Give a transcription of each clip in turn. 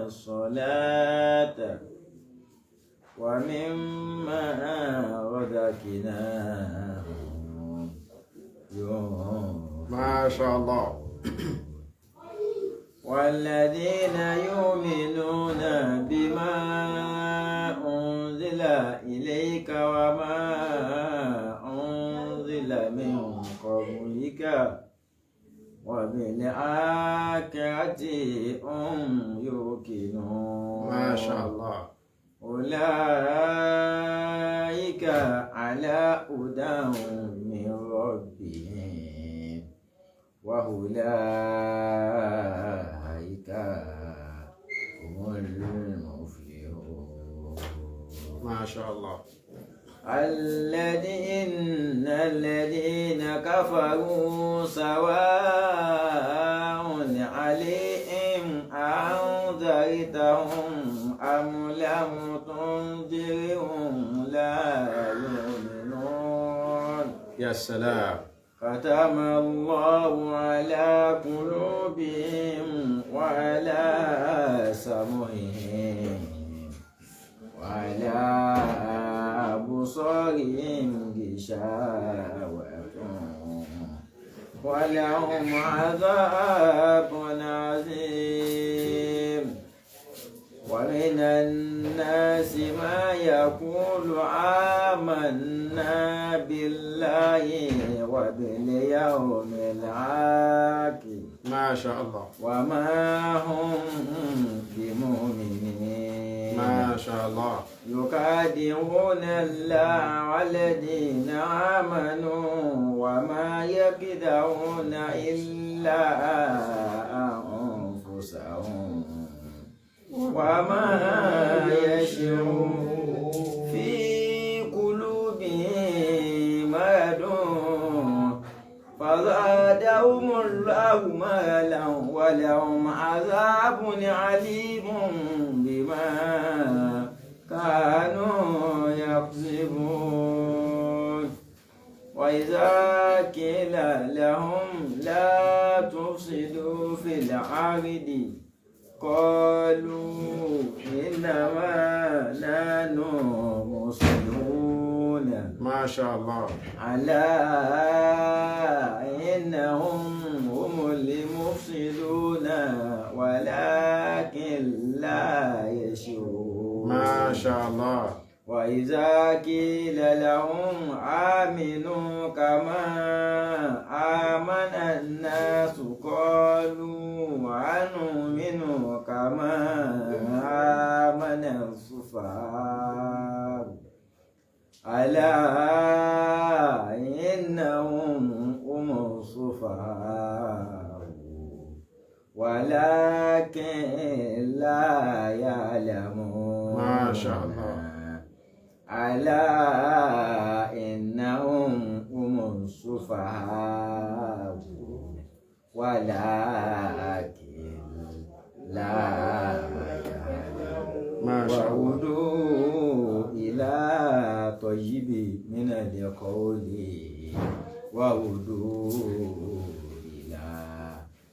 الصلاة ومما رزقناهم ينفقون. ما شاء الله. والذين يؤمنون بما أنزل إليك وما أنزل من قبلك وبالآخرة هم يوقنون. ما شاء الله. أولئك على هدى من ربهم وأولئك هم المفلحون. ما شاء الله. الذين كفروا سواء عليهم أأنذرتهم أم لم تنذرهم لا يؤمنون. يا سلام. ختم الله على قلوبهم وعلى سمعهم وعلى أبصارهم غشاوة ولهم عذاب عظيم. ومن الناس ما يقول آمنا بالله وباليوم الآخر ما شاء الله. وما هم بمؤمنين. ما شاء الله. يخادعون الله والذين آمنوا وما يخدعون إلا أنفسهم وما يشعرون. في قلوبهم مرض فزادهم الله مرضا ولهم عذاب أليم بما كانوا يكذبون. وإذا قيل لهم لا تفسدوا في الأرض قالوا إنما نحن مصلحون. ما شاء الله. ألا إنهم هم المفسدون ولكن لا يشعرون. ما شاء الله. وإذا قيل لهم آمنوا كما آمن الناس قالوا أنؤمن كما آمن السفهاء ألا إنهم هم السفهاء ولكن لا يعلمون. ما شاء الله. ألا إنهم هم السفهاء ولكن لا يعلمون. ما شاء الله. وهدوا إلى طيب من القول وهدوا إلى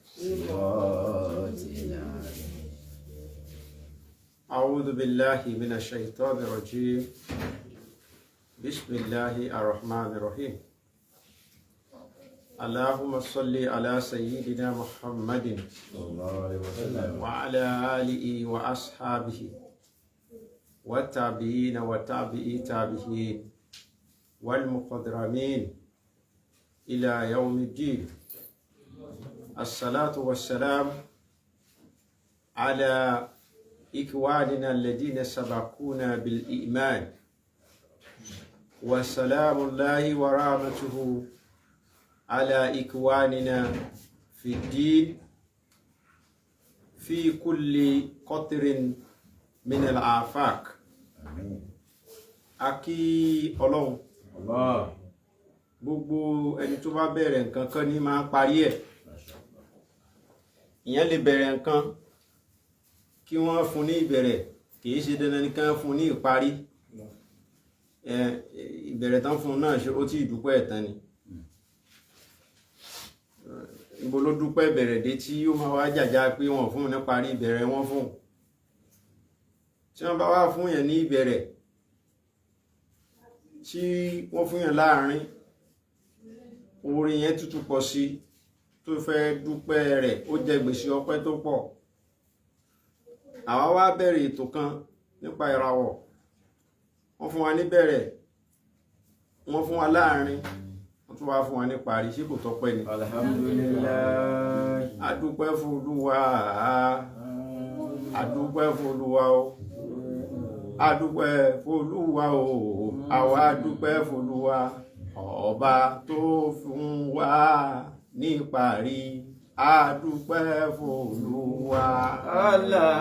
صراط العظيم. أعوذ بالله من الشيطان الرجيم. بسم الله الرحمن الرحيم. اللهم صل على سيدنا محمد صلى الله عليه وسلم وعلى آله وأصحابه والتابعين وتابعي تابعين والمقدرمين إلى يوم الدين. الصلاة والسلام على إخواننا الذين سبقونا بالإيمان، وسلام الله ورحمته على إخواننا في الدين في كل قطر من الآفاق. آمين. A kí Ọlọ́run. Allah. Gbogbo ẹni tó bá bẹ̀rẹ̀ nǹkan kan ní máa ń parí ẹ̀. Ìyẹn lè bẹ̀rẹ̀ nǹkan kí wọ́n fún ní ìbẹ̀rẹ̀, kìí ṣe dandan ní kán fún ní ìparí. Ìbẹ̀rẹ̀ tán fún náà ṣe ó tí ìdúpẹ́ ẹ̀ tán ni. Níbo ló dúpẹ́ ìbẹ̀rẹ̀ dé tí ó máa wá jàjà pé wọ́n fún un ní parí ìbẹ̀rẹ̀ wọn fún un? Tí wọ́n bá wá fún yẹn ní ìbẹ̀rẹ̀, tí wọ́n fún yẹn láàrin, orin yẹn tútù pọ̀ sí, tó fẹ́ dúpẹ́ rẹ̀, ó jẹ gbèsè ọpẹ́ tó pọ̀. Àwa wá bẹ̀rẹ̀ ètò kan nípa ìràwọ̀. Wọ́n fún wa ní bẹ̀rẹ̀, wọ́n fún wa láàrin, wọ́n tún wá fún wa ní parí. Ṣé kò tọ́pẹ́ ni? Alhamdulillah. Adúpẹ́ fún Olúwa, adúpẹ́ fún Olúwa o, adúpẹ́ fún Olúwa o, àwa adúpẹ́ fún Olúwa, ọba tó fún wa ní parí, adúpẹ́ fún Olúwa. Allah,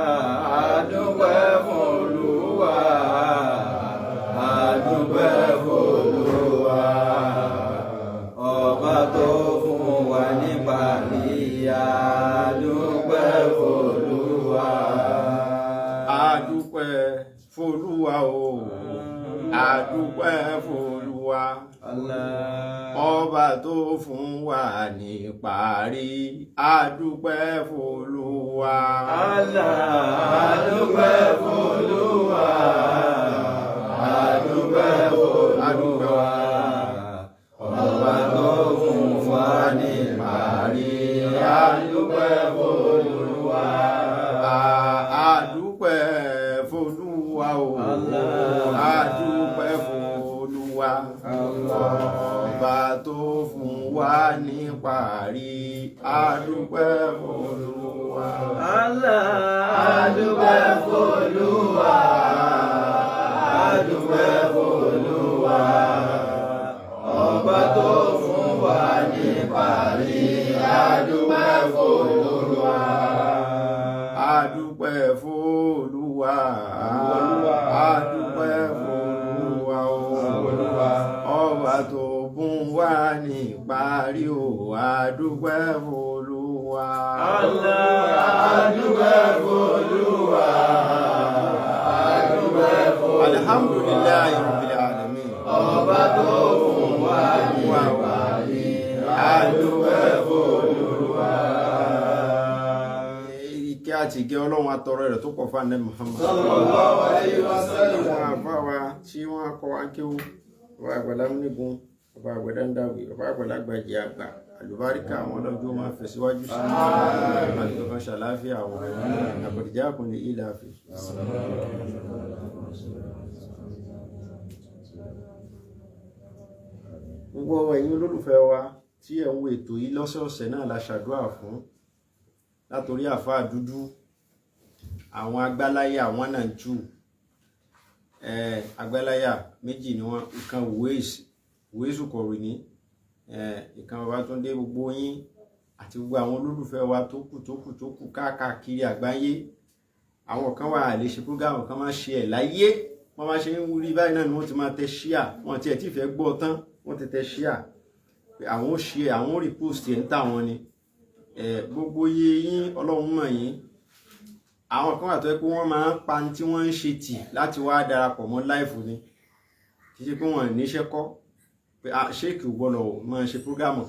adúpẹ́ fún Olúwa, adúpẹ́ fún Olúwa, ọba tó fún wa ní parí, adúpẹ́ fún Olúwa. Adúpẹ́ fún Olúwa o, adúpẹ́ fún Olúwa, Allah, ọba tó fún wa ní parí, adúpẹ́ fún Olúwa. Allah, adúpẹ́ fún Olúwa, adúpẹ́ fún Olúwa, ọba tó fún wa ní parí, adúpẹ́ fún Olúwa. Adúpẹ́ fún Olúwa o, adúpẹ́ fún Olúwa, ọba tó fún wa ní parí, adúpẹ́ fún Olúwa. Allah, adúpẹ́ fún Olúwa, adúpẹ́ fún Olúwa, ọba tó fún wa ní parí, adúpẹ́ fún Olúwa. Adúpẹ́ fún Olúwa, adúpẹ́ fún Olúwa o, ọba tó bùn wa ní parí o, adúpẹ́ fún Olúwa. Allah, adúpẹ́ fún Olúwa, adúpẹ́ fún Olúwa. Alhamdulillahi rabbil alamin. Ọba tó fún wa ní parí, adúpẹ́ fún Olúwa. Ìkẹ́ àti ìgẹ́ Ọlọ́run atọrọ rẹ̀ tó pọ̀ fún Ànábì Muhammad. Sallallahu alayhi wa sallam. Àwọn àfáà wa tí wọ́n kọ́ wa kéwú, ọba àgbàlá múnigun, ọba àgbàdá ń dáwì, ọba àgbàlá gbàjẹ àgbà, àlùbáríkà àwọn ọlọ́jọ́ máa fẹ̀síwájú sí i, àti ọkàn ṣàláfíà àwọn àkọ̀dìjà kùnlé ilẹ̀ àfi. Gbogbo ẹ̀yin olólùfẹ́ wa tí ẹ̀ ń wo ètò yìí lọ́sọ̀ọ̀sẹ̀ náà la ṣàdúrà fún, látòrí àfáà dúdú, àwọn agbáláyà àwọn náà ń tú agbáláyà méjì ni wọn, ìkan wéésù kọ̀rọ̀ ní ìkan Babátúndé. Gbogbo yín àti gbogbo àwọn olólùfẹ́ wa tó kù tó kù tó kù káàkiri àgbáyé, àwọn kan wà lè ṣe prógámù kan máa ṣe ẹ̀ láyé, wọ́n máa ṣe ń rí báyìí náà ni wọ́n ti máa tẹ ṣíà, wọ́n ti ẹ̀ tí fẹ́ gbọ́ tán, wọ́n ti tẹ ṣíà pé àwọn ó ṣe, àwọn ó repost ẹ̀ ń tà wọ́n ni. Gbogbo iye yín Ọlọ́run mọ̀ yín. Àwọn kan wà tó yẹ pé wọ́n máa ń pa ní tí wọ́n ń ṣe tì láti wá darapọ̀ mọ́ láìfù ni, kì í ṣe pé wọ́n níṣẹ́ kọ́ pé ṣéèkì ò gbọ́dọ̀ máa ṣe prógámù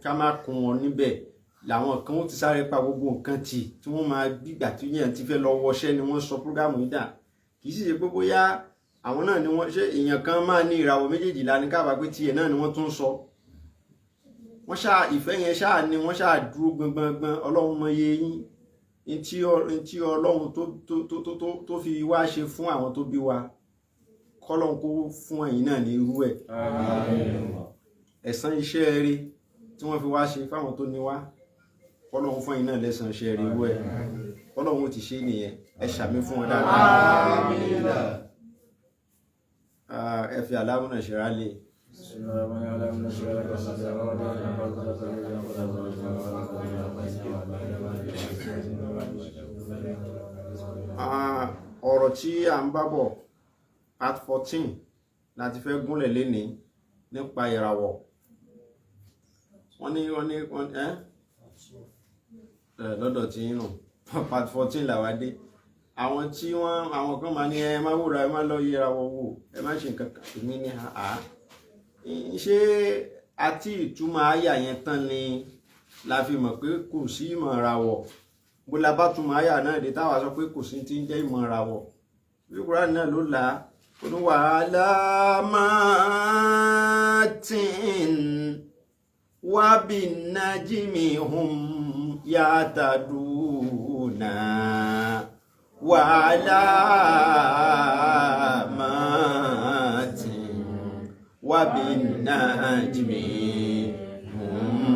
ká má kún wọn níbẹ̀. Làwọn kan ó ti sáré pa gbogbo nǹkan tì tí wọ́n máa gbígbà tí yẹn ti fẹ́ lọ wọṣẹ́ ni wọ́n sọ prógámù yìí dà. Kì í sì ṣe pé bóyá àwọn náà ni wọ́n ṣe, èèyàn kan máa ní ìràwọ̀ méjèèjìlá ní káàbà pé tiẹ̀ náà ni wọ́n tún sọ. Wọ́n ṣáà ìfẹ́ yẹn ṣáà ni wọ́n ṣáà dúró gbọngbọngbọn. Ọlọ́run mọ iye yín, ntí Ọlọ́run tó fi wá ṣe fún àwọn tó bí wa, kọ́lọ́run kó fún ẹ̀yin náà ní irú ẹ̀. Ẹ̀san iṣẹ́ rere tí wọ́n fi wá ṣe fáwọn tó ní wá, kọ́lọ́run fún ẹ̀yin náà lẹ́san iṣẹ́ rere irú ẹ̀. Kọ́lọ́run ó ti ṣe nìyẹn. Ẹ ṣàmì fún wọn dáadáa. Ẹ fi àlámúnà ṣẹ̀rá lé. Ọ̀rọ̀ tí a ń bá bọ̀, part 14 láti fẹ́ gúnlẹ̀ lénìí nípa ìràwọ̀. Wọ́n ní ẹ́ lọ́dọ̀ tí ń rùn part 14 làwa dé. Àwọn tí wọ́n, àwọn kan máa ní ẹ má wúra, ẹ má lọ yẹra wọ̀ wò, ẹ má ṣe nǹkan kan. Èmi ní àá ṣé àti ìtumọ̀ àyà yẹn tán ni La fi mọ̀ pé kò sí ìmọ̀ ìràwọ̀. Bó la bá túmọ̀ àyà náà dé táwa sọ pé kò sí ti ń jẹ́ ìmọ̀ ìràwọ̀, bí Kùránì náà ló là á, ó ní wàhálà máa tì ń wábì nájímì hum yàtàdúnà wàhálà máa tì wábì nájímì hum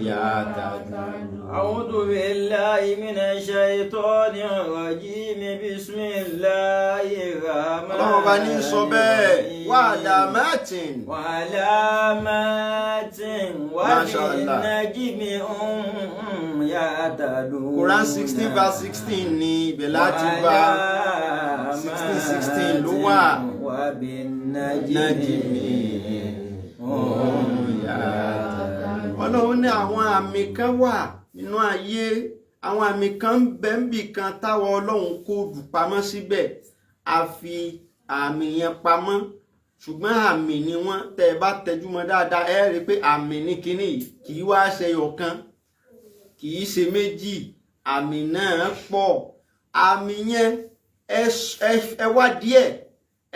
yàtàdúnà. أعوذ بالله من الشيطان الرجيم بسم الله الرحمن Ọlọ́run bá ní sọ bẹ́ẹ̀, وعلامات. وعلامات. Masha Allah. وبالنجم هم يهتدون. Quran 16 verse 16 ni ibẹ̀ láti bá. 16 16 ló wà. وبالنجم نجم هم يهتدون. Ọlọ́run ní àwọn àmì kan wà nínú ayé, àwọn àmì kan ń bẹ ń bì kan táwọn Ọlọ́run kóòdù pamọ́ síbẹ̀. A fi àmì yẹn pamọ́, ṣùgbọ́n àmì ni wọ́n. Tẹ́ ẹ bá tẹjú mọ́ dáadáa, ẹ rí i pé àmì ní kinní yìí kì í wá ṣe ọ̀kan, kì í ṣe méjì, àmì náà pọ̀. Àmì yẹn, ẹ wá díẹ̀,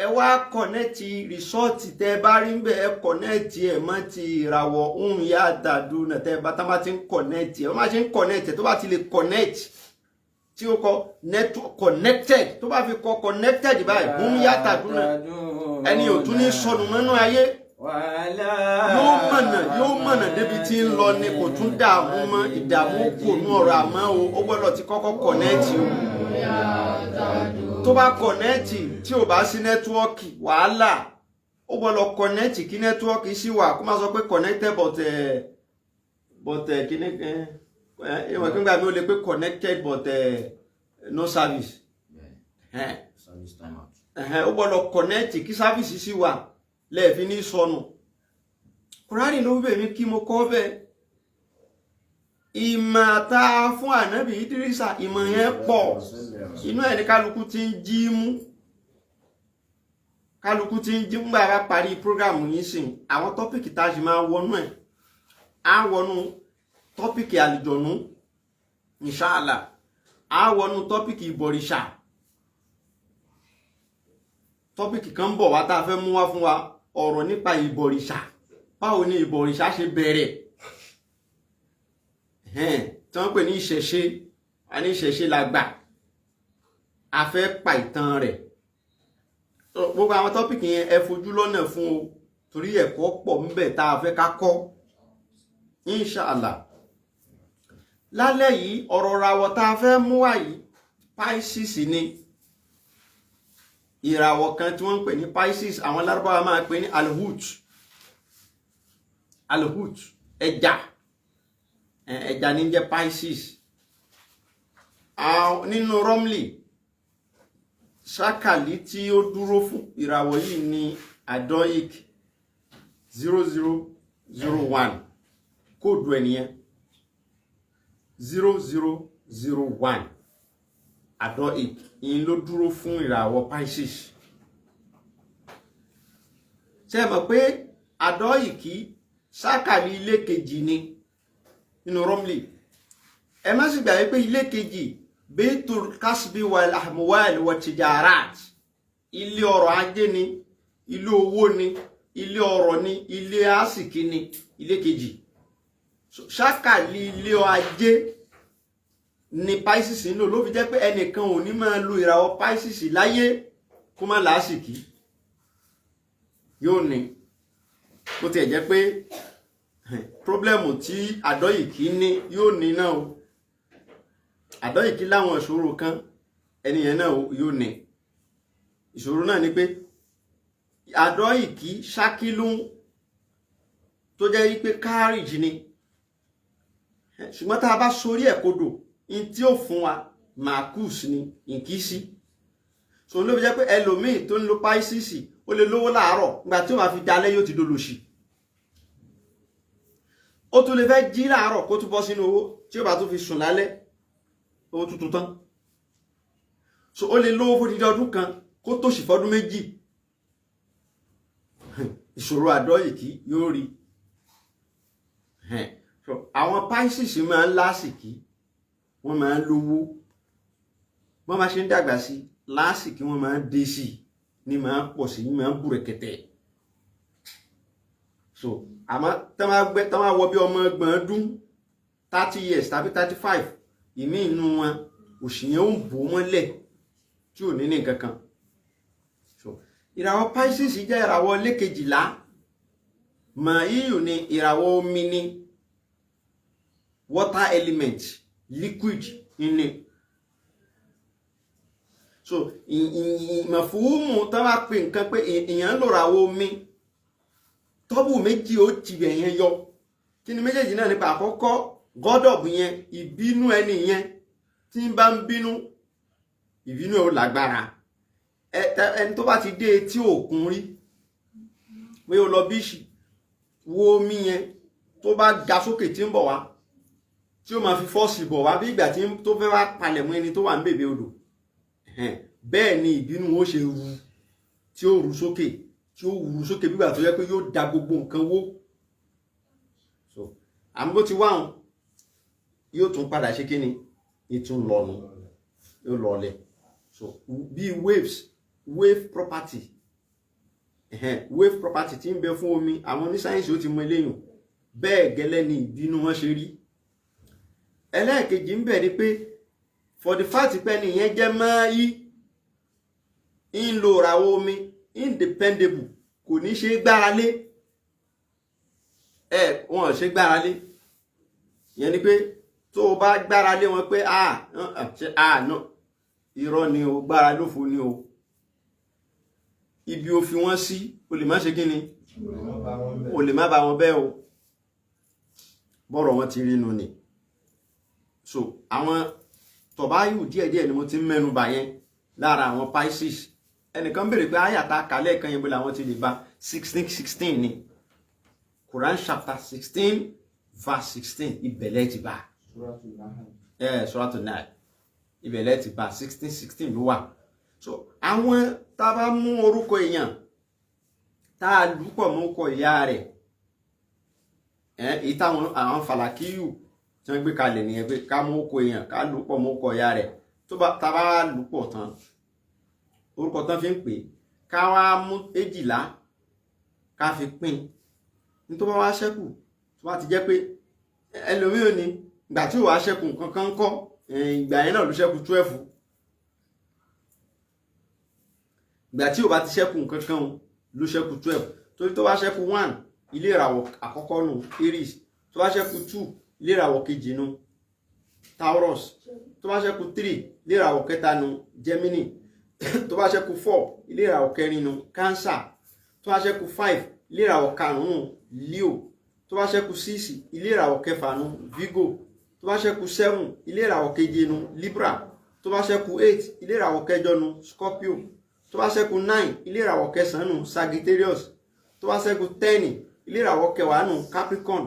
ẹ wá connect result tẹ́ ẹ bá rí ń bẹ̀, ẹ connect ẹ̀ mọ́ ti ìràwọ̀ ń yá dàdúnà. Tẹ́ ẹ bá tá bá ti ń connect ẹ̀, wọ́n máa ṣe ń connect ẹ̀, tó bá ti lè connect tí ó kọ network connected, tó bá fi kọ connected báyìí, ń yá dàdúnà, ẹni ò tún ní sọnù mọ́nú ayé. Yóò mọ̀nà, yóò mọ̀nà débi tí ń lọ ni, kò tún dààmú mọ́, ìdààmú kò nú ọ̀rọ̀. Àmọ́ o, ó gbọ́dọ̀ ti kọ́kọ́ connect o. Tó bá connect, tí ò bá sí network, wàhálà. Ó gbọ́dọ̀ connect kí network sì wà, kó má sọ pé connected but kíní ẹ ẹ ìwọ̀n kí n gbà mí, ó lè pé connected but no service. Service time out. Ẹ̀hẹ́n, ó gbọ́dọ̀ connect kí service sì wà lẹ́ẹ̀fi ní sọnù. Kùránì ló bẹ̀ mí kí mo kọ́ bẹ́ẹ̀. Ìmọ̀ tá a fún ànábì Ìdírísà, ìmọ̀ yẹn pọ̀. Inú ẹ̀ ní kálukú ti ń jí mú, kálukú ti ń jí mú. Bá parí program yìí sìn, àwọn topic tá a sì máa wọnú ẹ̀, á wọnú topic àlìjọ̀nú inshallah, á wọnú topic ìbọ̀rìṣà. Topic kan ń bọ̀ wá tá a fẹ́ mú wá fún wa, ọ̀rọ̀ nípa ìbọ̀rìṣà, báwo ni ìbọ̀rìṣà ṣe bẹ̀rẹ̀, tí wọ́n pè ní ìṣẹ̀ṣe. A ní ìṣẹ̀ṣe la gbà, a fẹ́ pa ìtàn rẹ̀. Gbogbo àwọn topic yẹn, ẹ fojú lọ́nà fún o, torí ẹ̀kọ́ pọ̀ ńbẹ̀ tá a fẹ́ ká kọ́ inshallah. Lálẹ́ yìí, ọ̀rọ̀ ràwọ̀ tá a fẹ́ mú wá yìí, Pisces ni. Ìràwọ̀ kan tí wọ́n ń pè ní Pisces, àwọn Lárúbáwá máa pè ní alhut. Alhut, ẹja, ẹja ní jẹ́ Pisces. Nínú Romli, ṣákàlì tí ó dúró fún ìràwọ̀ yìí ní adoic 0001. Kóòdù ẹ̀ nìyẹn, 0001, adoic ìyẹn ló dúró fún ìràwọ̀ Pisces. Ṣé ẹ mọ̀ pé adoic, ṣákàlì ilé kejì ni nínú Romli? Ẹ má sì gbàgbé pé ilé kejì, beitul kasbi wal ahmuwal wa tijarat, ilé ọrọ̀ ajé ni, ilé owó ni, ilé ọrọ̀ ni, ilé àsìkí ni ilé kejì. Ṣákàlì ilé ajé ni Pisces ń lò. Ló fi jẹ́ pé ẹnìkan ò ní máa lo ìràwọ̀ Pisces láyé kó má làásìkí. Yóò ní bó tiẹ̀ jẹ́ pé problem tí àdọ́yìkí ní, yóò ní náà o. Àdọ́yìkí láwọn ìṣòro kan, ẹnìyẹn náà yóò ní ìṣòro náà, ni pé àdọ́yìkí ṣákílù tó jẹ́ wípé kárìjì ni, ṣùgbọ́n tá a bá sorí ẹ̀ kodò, in tí ó fún wa marcus ni nkísí. So ló fi jẹ́ pé ẹlòmíì tó ń lo Pisces, ó lè lówó láàárọ̀, nígbà tí ó máa fi dalẹ́, yóò ti dolòṣì. Ó tún lè fẹ́ jí láàárọ̀ kó tún bọ́ sínú owó, tí ó bá tún fi sùn lálẹ́, owó tuntun tán. So ó lè lówó fún dídí ọdún kan, kó tòṣì fọ́dún 2. Ìṣòro àdọ́yìkí yóò rí. So àwọn Pisces máa ń lásìkí, wọ́n máa ń lówó, wọ́n máa ṣe ń dàgbà sí lásìkí, wọ́n máa ń dé sí ní máa ń pọ̀ sí ní máa ń bùrẹ̀kẹ̀tẹ̀. So àmọ́ tán máa wọ bí ọmọ ọgbọ̀n ọdún 30 years tàbí 35, ìmí inú wọn òṣì yẹn ń bò mọ́lẹ̀ tí ò ní ní nǹkan kan. So ìràwọ̀ Pisces jẹ́ ìràwọ̀ lẹ́kejìlá, màáyù ni ìràwọ̀ omi ni, water element, liquid ni. So ìmọ̀fúnmù tán bá pè nǹkan pé èèyàn ń lòràwọ̀ omi, tọ́bù méjì ó tibẹ̀ yẹn yọ. Kí ni méjèèjì náà? Nípa àkọ́kọ́ gọ́dọ̀bù yẹn, ìbínú ẹni yẹn tí ń bá ń bínú, ìbínú ẹ̀ ó lágbára. Ẹni tó bá ti dé etí òkun rí, pé ó lọ bíṣì, wo omi yẹn tó bá ga sókè tí ń bọ̀ wá, tí ó máa fi fọ́ọ̀sì bọ̀ wá bí ìgbà tí tó fẹ́ wá palẹ̀ mọ́ ẹni tó wà ń bèbè odò. Bẹ́ẹ̀ ni ìbínú ó ṣe ru, tí ó ru sókè, tí ó wúru sókè bí ìgbà tó yẹ pé yóò da gbogbo nǹkan wó. So àmọ́ bó ti wá wọn, yóò tún padà ṣe kí ni, ìtún lọ́nu, yóò lọlẹ̀. So bí waves, wave property, wave property tí ń bẹ fún omi, àwọn onísáyẹ́nsì ó ti mọ eléyìn. Bẹ́ẹ̀ gẹ́lẹ́ ni ìbínú wọn ṣe rí. Ẹlẹ́ẹ̀kejì ń bẹ ni pé for the fact pé nìyẹn jẹ́ máa yí ń lo ìràwọ̀ omi, independable, kò ní ṣe gbára lé ẹ, wọn ò ṣe gbára lé. Ìyẹn ni pé tó o bá gbára lé wọn pé ah ṣe ah no, irọ́ ni o, gbára lófo ni o. Ibi o fi wọ́n sí, o lè má ṣe kí ni, o lè má bá wọn bẹ́ẹ̀ o. Bọ́rọ̀ wọn ti rí nu ni. So àwọn tọ̀báyù díẹ̀díẹ̀ ni mo ti ń mẹ́nu bà yẹn lára àwọn Pisces. Ẹnìkan béèrè pé àyàtà kálẹ̀ kan yẹn bó làwọn ti lè bá 16:16 ni, Quran chapter 16 verse 16, ìbẹ̀lẹ̀ ti bá Suratu Nahl, ìbẹ̀lẹ̀ ti bá 16:16 ló wà. So àwọn tá a bá mú orúkọ èèyàn tá a lù pọ̀ mọ́ orúkọ ìyá rẹ̀, èyí táwọn àwọn fàlàkíyù tí wọ́n gbé kalẹ̀ nìyẹn, pé ká mú orúkọ èèyàn ká lù pọ̀ mọ́ orúkọ ìyá rẹ̀. Tó bá tá a bá lù pọ̀ tán, orúkọ tán fi ń pè, ká wá mú 12 ká fi pín ní tó bá wá ṣẹ́kù. Tó bá ti jẹ́ pé ẹlòmíràn ní ìgbà tí ò wá ṣẹ́kù nǹkan kan kọ́, ìgbà yẹn náà ló ṣẹ́kù 12. Ìgbà tí ò bá ti ṣẹ́kù nǹkan kan ló ṣẹ́kù 12, torí tó bá ṣẹ́kù 1, ilé ìràwọ̀ àkọ́kọ́ nù, Aries. Tó bá ṣẹ́kù 2, ilé ìràwọ̀ kejì nù, Taurus. Tó bá ṣẹ́kù 3, ilé ìràwọ̀ kẹta nù, Gemini. Tó bá ṣẹ́kù 4, ilé ìràwọ̀ kẹrin nù, Cancer. Tó bá ṣẹ́kù 5, ilé ìràwọ̀ karùn-ún, Leo. Tó bá ṣẹ́kù 6, ilé ìràwọ̀ kẹfà nù, Virgo. Tó bá ṣẹ́kù 7, ilé ìràwọ̀ keje nù, Libra. Tó bá ṣẹ́kù 8, ilé ìràwọ̀ kẹjọ nù, Scorpio. Tó bá ṣẹ́kù 9, ilé ìràwọ̀ kẹsàn-án nù, Sagittarius. Tó bá ṣẹ́kù 10, ilé ìràwọ̀ kẹwàá nù, Capricorn.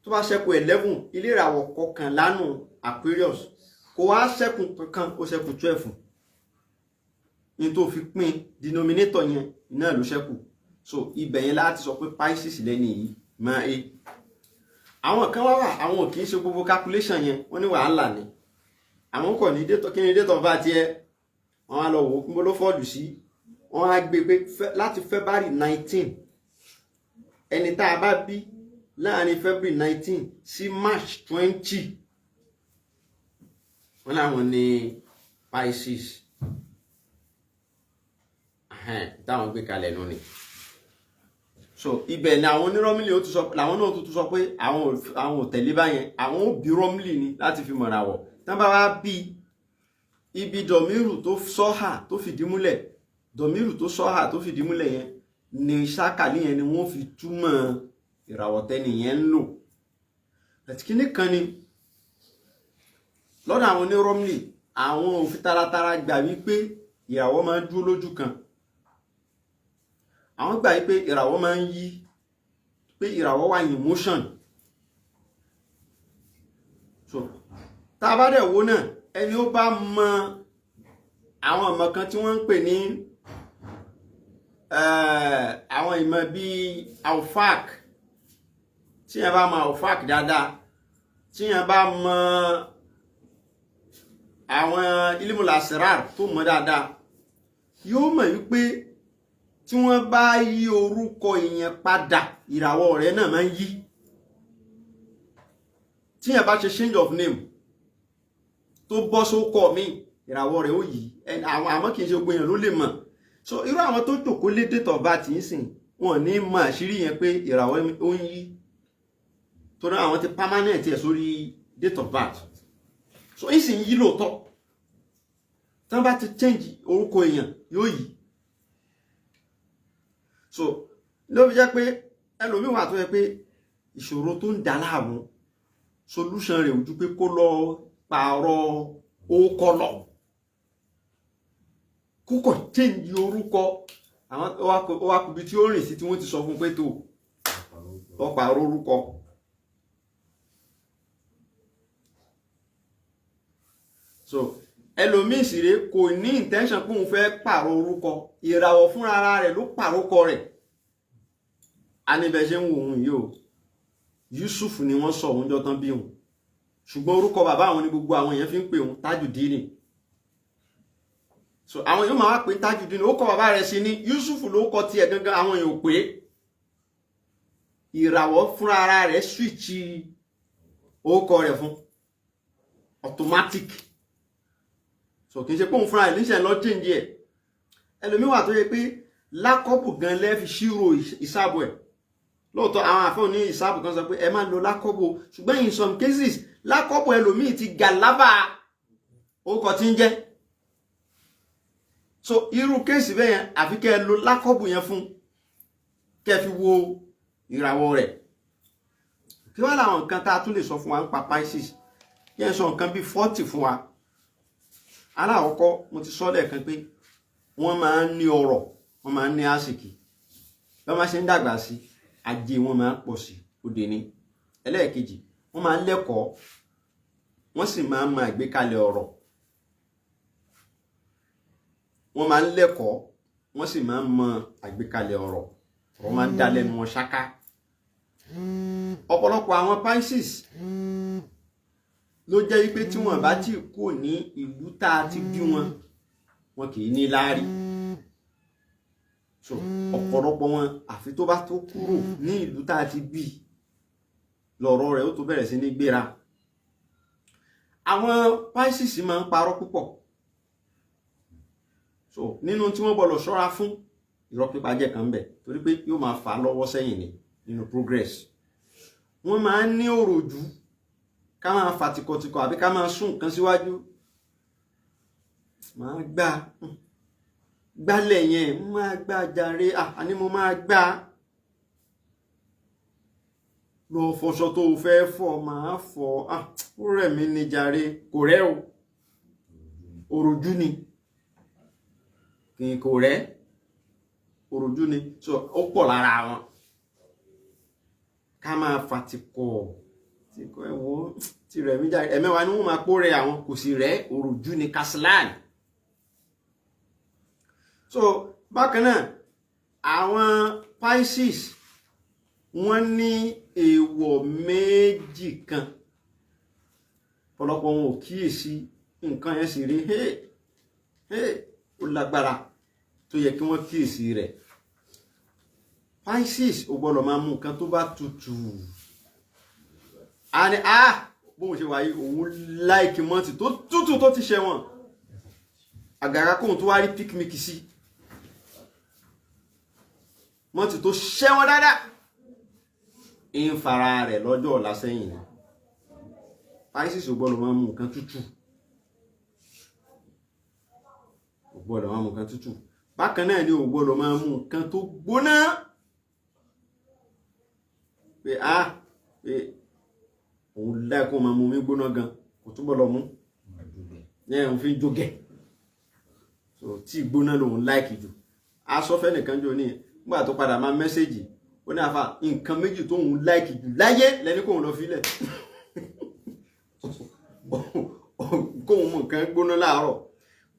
Tó bá ṣẹ́kù 11, ilé ìràwọ̀ kọkànlá nù, Aquarius. Kò wá ṣẹ́kù kankan, ó ṣẹ́kù 12. Ní tó fi pín denominator yẹn náà ló ṣẹ́kù. So ibẹ̀ yẹn láti sọ pé Pisces lẹ́ni yìí máa e. Àwọn kan wá wà, àwọn ò kì í ṣe gbogbo calculation yẹn, wọ́n ní wàhálà ni. Àwọn kò ní kí ni date of birth yẹ, wọ́n á lọ wò ó kí ló fọ́ọ̀lù sí. Wọ́n á gbé pé láti February 19, ẹni tá a bá bí láàrin February 19 sí March 20, wọ́n láwọn ní Pisces táwọn gbé kalẹ̀ nù ni. So ibẹ̀ ni àwọn onírọ́mìlì ó tún sọ, làwọn náà tún sọ pé àwọn ò tẹ̀lé báyẹn, àwọn ò bí rọ́mìlì ni láti fi mọ̀ra wọ̀. Tán bá wá bí ibi dọ̀míìrù tó sọ́hà tó fìdí múlẹ̀, dọ̀míìrù tó sọ́hà tó fìdí múlẹ̀ yẹn ni sákàlì yẹn ni wọ́n fi túmọ̀ ìràwọ̀ tẹ́ni yẹn ń lò. Àti kíní kan ni lọ́dọ̀ àwọn onírọ́mìlì, àwọn ò fi taratara gbà wípé ìràwọ̀ máa ń dúró lójú kan. Àwọn gbà wípé ìràwọ̀ máa ń yí, pé ìràwọ̀ wà in motion. So tá a bá dẹ̀ wo náà, ẹni ó bá mọ àwọn ìmọ̀ kan tí wọ́n ń pè ní àwọn ìmọ̀ bíi alfak, tí ẹ bá mọ alfak dáadáa, Tíyàn bá mọ àwọn ilimul asrar tó mọ̀ dáadáa, yóò mọ̀ wípé tí wọ́n bá yí orúkọ èèyàn padà, ìràwọ̀ rẹ̀ náà máa ń yí. Tíyàn bá ṣe change of name tó bọ́ sókọ mi, ìràwọ̀ rẹ̀ ó yí. Àmọ́ kì í ṣe gbogbo èèyàn ló lè mọ̀. So irú àwọn tó jòkó lé date of birth ń sìn, wọn ní mọ̀ àṣírí yẹn pé ìràwọ̀ ó ń yí, torí àwọn ti permanent ẹ̀ sórí date of birth. So ń sì ń yí lóòótọ́. Tí wọ́n bá ti change orúkọ èèyàn, yóò yí. So ló fi jẹ́ pé ẹlòmíì wà tó yẹ pé ìṣòro tó ń dà láàmú, solution rẹ̀ ojú pé kó lọ pààrọ̀ orúkọ lọ, kókò change orúkọ. Àwọn ó wá kubi tí ó rìn sí tí wọ́n ti sọ fún pé tó lọ pààrọ̀ orúkọ. So ẹlòmíì sì rèé, kò ní intention pé òun fẹ́ pààrọ̀ orúkọ, ìràwọ̀ fúnra rẹ̀ ló pààrọ̀ orúkọ rẹ̀. A ní bẹ́ẹ̀ ṣe ń wo òun yìí o, Yusuf ni wọ́n sọ òun jọ tán bí òun, ṣùgbọ́n orúkọ bàbá àwọn ni gbogbo àwọn èèyàn fi ń pè òun, Tajudeen. So àwọn èèyàn máa wá pé Tajudeen, ó kọ bàbá rẹ̀ sí ní Yusuf ló kọ tiẹ̀ gangan, àwọn èèyàn ò pé. Ìràwọ̀ fúnra rẹ̀ switch orúkọ rẹ̀ fún automatic. So kì í ṣe pé òun fúnra rẹ̀ níṣẹ́ lọ change ẹ̀. Ẹlòmíwà tó yẹ pé lákọ́bù gan lẹ́fi ṣírò ìsáàbù ẹ̀. Lóòótọ́ àwọn àfẹ́ òní ìsáàbù kan sọ pé ẹ má lo lákọ́bù, ṣùgbọ́n in some cases lákọ́bù ẹlòmíì ti gàlábà orúkọ tí ń jẹ́. So irú kéèsì bẹ́ẹ̀ yẹn, àfi kẹ́ ẹ lo lákọ́bù yẹn fún, kẹ́ ẹ fi wo ìràwọ̀ rẹ̀. Kí wá làwọn nǹkan tá a tún lè sọ fún wa nípa Pisces? Yẹn sọ nǹkan bíi 40 fún wa. Alákọ̀ọ́kọ́, mo ti sọ lẹ́ẹ̀kan pé wọ́n máa ń ní ọrọ̀, wọ́n máa ń ní àsìkí. Bí wọ́n máa ṣe ń dàgbà sí, ajé wọn máa ń pọ̀ sí, òde ni. Ẹlẹ́ẹ̀kejì, wọ́n máa ń lẹ́kọ̀ọ́, wọ́n sì máa ń mọ àgbékalẹ̀ ọ̀rọ̀. Wọ́n máa ń lẹ́kọ̀ọ́, wọ́n sì máa ń mọ àgbékalẹ̀ ọ̀rọ̀. Ọ̀rọ̀ máa ń dá lẹ́nu wọn ṣáká. Ọ̀pọ̀lọpọ̀ àwọn Pisces ló jẹ́ wípé tí wọ́n bá ti kú ní ìlú tá a ti bí wọn, wọn kì í ní láárí. So ọ̀pọ̀lọpọ̀ wọn, àfi tó bá tó kúrò ní ìlú tá a ti bí, lọ̀rọ̀ rẹ̀ ó tó bẹ̀rẹ̀ sí ní gbéra. Àwọn Pisces máa ń parọ́ púpọ̀. So nínú tí wọ́n gbọ́dọ̀ ṣọ́ra fún, irọ́ pípa jẹ́ kan bẹ̀, torí pé yóò máa fà á lọ́wọ́ sẹ́yìn ni nínú progress. Wọ́n máa ń ní òròjú, ká máa fa tìkọ̀tìkọ̀ àbí ká máa sún nǹkan síwájú. Máa gbá gbálẹ̀ yẹn, máa gbá jàre, àní mo máa gbá. Lọ fọṣọ tó o fẹ́ fọ̀, máa fọ̀, ó rẹ̀ mí ní jàre, kò rẹ́ o, òròjú ni, kì í kò rẹ́, òròjú ni. So ó pọ̀ lára wọn. Ká máa fa tìkọ̀ tìkọ̀, ẹ wo ti rẹ̀ mí jàre, ẹ̀mẹ́wàá ni wọ́n máa kó rẹ àwọn, kò sì rẹ́, òròjú ni, kaslan. So bákan náà, àwọn Pisces wọ́n ní èèwọ̀ méjì kan. Ọ̀pọ̀lọpọ̀ wọn ò kíyèsí nǹkan yẹn sì rí, ó lágbára tó yẹ kí wọ́n kíyèsí rẹ̀. Pisces ò gbọ́dọ̀ máa mú nǹkan tó bá tutù. A ní bóun ṣe wáyé, òun láìkí mọ́tì tó tútù tó ti ṣẹ̀wọ̀n, àgàrà kóun tó wá rí píkímìkì sí mọ́tì tó ṣẹ̀wọ̀n dáadáa, ń fara rẹ̀ lọ́jọ́ ọ̀la sẹ́yìn ni. Pisces ò gbọ́dọ̀ máa mú nǹkan tútù, ò gbọ́dọ̀ máa mú nǹkan tútù. Bákan náà ni ò gbọ́dọ̀ máa mú nǹkan tó gbóná. Pé pé òun lẹ́kùn máa mú mi gbóná gan, kò tún gbọ́dọ̀ mú ní ẹ̀hún fi ń jógẹ̀. So tí gbóná lòun láìkì jù. Aṣọ fẹ́ nìkan jò ní nígbà tó padà máa mẹ́sẹ̀jì, ó ní àfa nǹkan méjì tóun láìkì jù láyé lẹ́ni kóun lọ fílẹ̀. Kóun mú nǹkan gbóná láàárọ̀,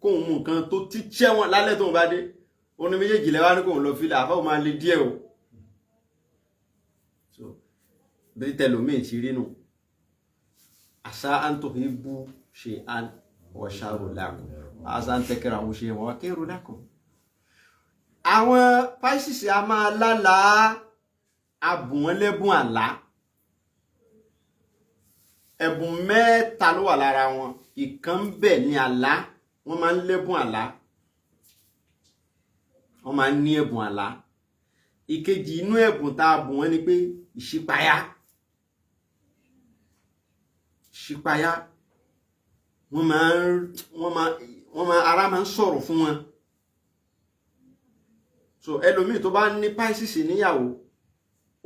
kóun mú nǹkan tó ti ṣẹ́wọ̀n lálẹ́ tóun bá dé, ó ní méjèèjì lẹ́wà ní kóun lọ fílẹ̀, àfa ò máa le díẹ̀ o. So bí tẹlòmíì ti rí nù. Àṣà antohibu ṣe an ọ̀ṣàrò lakum, àṣà antẹ́kẹ̀rẹ̀ àwọn ṣe wọ́n kérò lakum. Àwọn Pisces a máa lálàá, abùn wọn lẹ́bùn àlá. Ẹ̀bùn mẹ́ta ló wà lára wọn. Ìkan ń bẹ ní àlá, wọ́n máa ń lẹ́bùn àlá, wọ́n máa ń ní ẹ̀bùn àlá. Ìkejì inú ẹ̀bùn tá a bùn wọ́n ni pé ìṣípayá. Ìṣípayá, wọ́n máa ń wọ́n máa wọ́n máa ara máa ń sọ̀rọ̀ fún wọn. So ẹlòmíì tó bá ní Pisces níyàwó,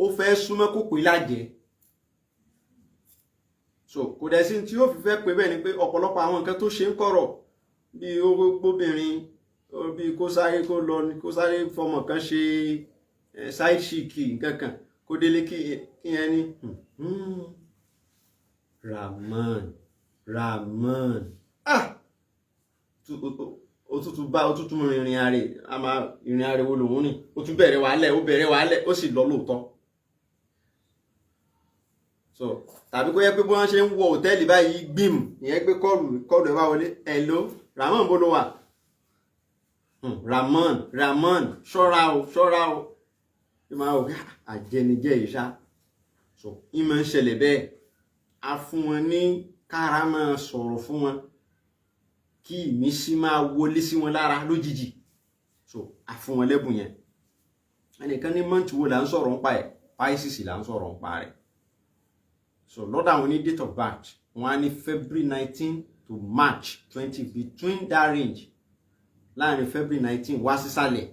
ó fẹ́ súnmọ́ kó pè lájẹ́. So kò dẹ̀ sí tí yóò fi fẹ́ pé bẹ́ẹ̀ ni pé ọ̀pọ̀lọpọ̀ àwọn nǹkan tó ṣe ń kọ̀rọ̀, bí ó gbóbìnrin, bí kó sáré kó lọ kó sáré fọmọ kan ṣe side chick nǹkan kan, kó délé kí yẹn ní Rahman Rahman, ah, òtútù bá òtútù rìnrìn àrè, a máa ìrìn àrè wo lòun rìn, ó tún bẹ̀rẹ̀ wàhálẹ̀, ó bẹ̀rẹ̀ wàhálẹ̀, ó sì lọ lóòótọ́. So tàbí kó yẹ pé bí wọ́n ṣe ń wọ hòtẹ́ẹ̀lì báyìí, gbìm, ìyẹn gbé call, call ẹ̀ bá wọlé, "Hello Rahman, bó ló wà?" "Rahman, Rahman, ṣọ́ra o, ṣọ́ra o." Ẹ máa wò pé àjẹnijẹ́ yìí ṣá. So ìmọ̀ ń ṣẹlẹ̀ bẹ́ẹ̀. A fún wọn ní kára máa sọ̀rọ̀ fún wọn, kí ìmísí máa wọlé sí wọn lára lójijì. So a fún wọn lẹ́bùn yẹn. Ẹnìkan ní month wo là ń sọ̀rọ̀ ń pa ẹ̀? Pisces là ń sọ̀rọ̀ ń pa rẹ̀. So lọ́dọ̀ àwọn ní date of birth, wọ́n á ní February 19 to March 20, between that range, láàrin February 19 wá sísàlẹ̀,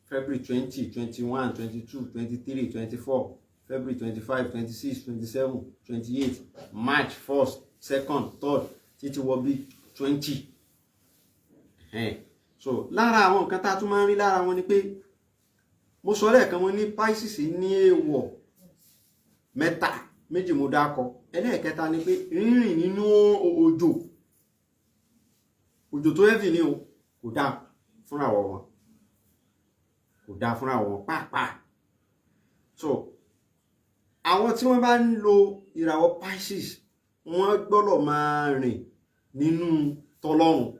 February 20, 21, 22, 23, 24, February 25, 26, 27, 28, March 1st, 2nd, 3rd, títí wọ bí 20. So lára àwọn nǹkan tá a tún máa ń rí lára wọn ni pé, mo sọ lẹ́ẹ̀kan, mo ní Pisces ní èèwọ̀ mẹ́ta, méjì mo dákọ, ẹlẹ́ẹ̀kẹta ni pé rírìn nínú òjò, òjò tó heavy ni o, kò dáa fúnra wọn, kò dáa fúnra wọn pàápàá. So àwọn tí wọ́n bá ń lo ìràwọ̀ Pisces, wọ́n gbọ́dọ̀ máa rìn nínú tọlọ́run.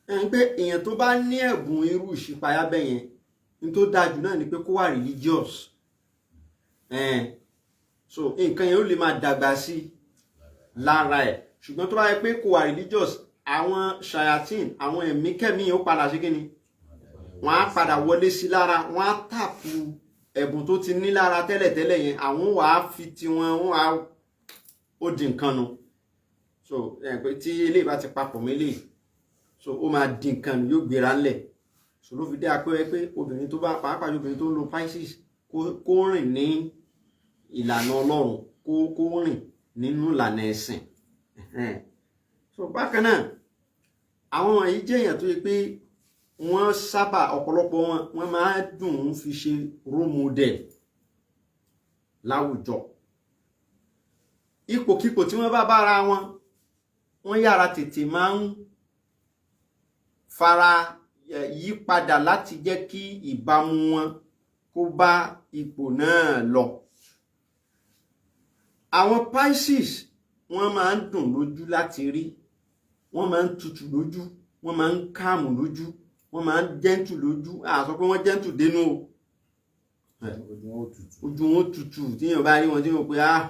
Ẹn pé èèyàn tó bá ní ẹ̀bùn irú ìṣípayá bẹ́ẹ̀ yẹn, ní tó dáa jù náà ni pé kó wà religious. Ẹn so nǹkan yẹn ó lè máa dàgbà sí lára ẹ̀. Ṣùgbọ́n tó bá yẹ pé kò wà religious, àwọn shayatin, àwọn ẹ̀mí kẹ́mí yẹn ó padà ṣe kí ni, wọ́n á padà wọlé sí lára, wọ́n á tap ẹ̀bùn tó ti ní lára tẹ́lẹ̀tẹ́lẹ̀ yẹn, àwọn wàá fi tiwọn, wọ́n á ó di nǹkan nu. So ẹ̀ pé tí eléyìí bá ti papọ̀ mọ́ eléyìí, so ó máa di nǹkan nu, yóò gbéra ńlẹ̀. So ló fi dé apẹ́ pé obìnrin tó bá, pàápàá obìnrin tó ń lo Pisces, kó rìn ní ìlànà Ọlọ́run, kó rìn nínú ìlànà ẹ̀sìn. So bákan náà, àwọn wọ̀nyí jẹ́ èèyàn tó yẹ pé wọ́n sábà, ọ̀pọ̀lọpọ̀ wọn, wọ́n máa dùn ún fi ṣe role model láwùjọ. Ipòkípò tí wọ́n bá bára wọn, wọ́n yára tètè máa ń fara yí padà láti jẹ́ kí ìbámu wọn kó bá ipò náà lọ. Àwọn Pisces, wọ́n máa ń dùn lójú láti rí, wọ́n máa ń tutù lójú, wọ́n máa ń calm lójú, wọ́n máa ń gentle lójú. A sọ pé wọ́n gentle dénú o. Ojú wọn ó tutù. Ojú wọn ó tutù. Tíyàn bá rí wọn, tí wọn pé, "Ah,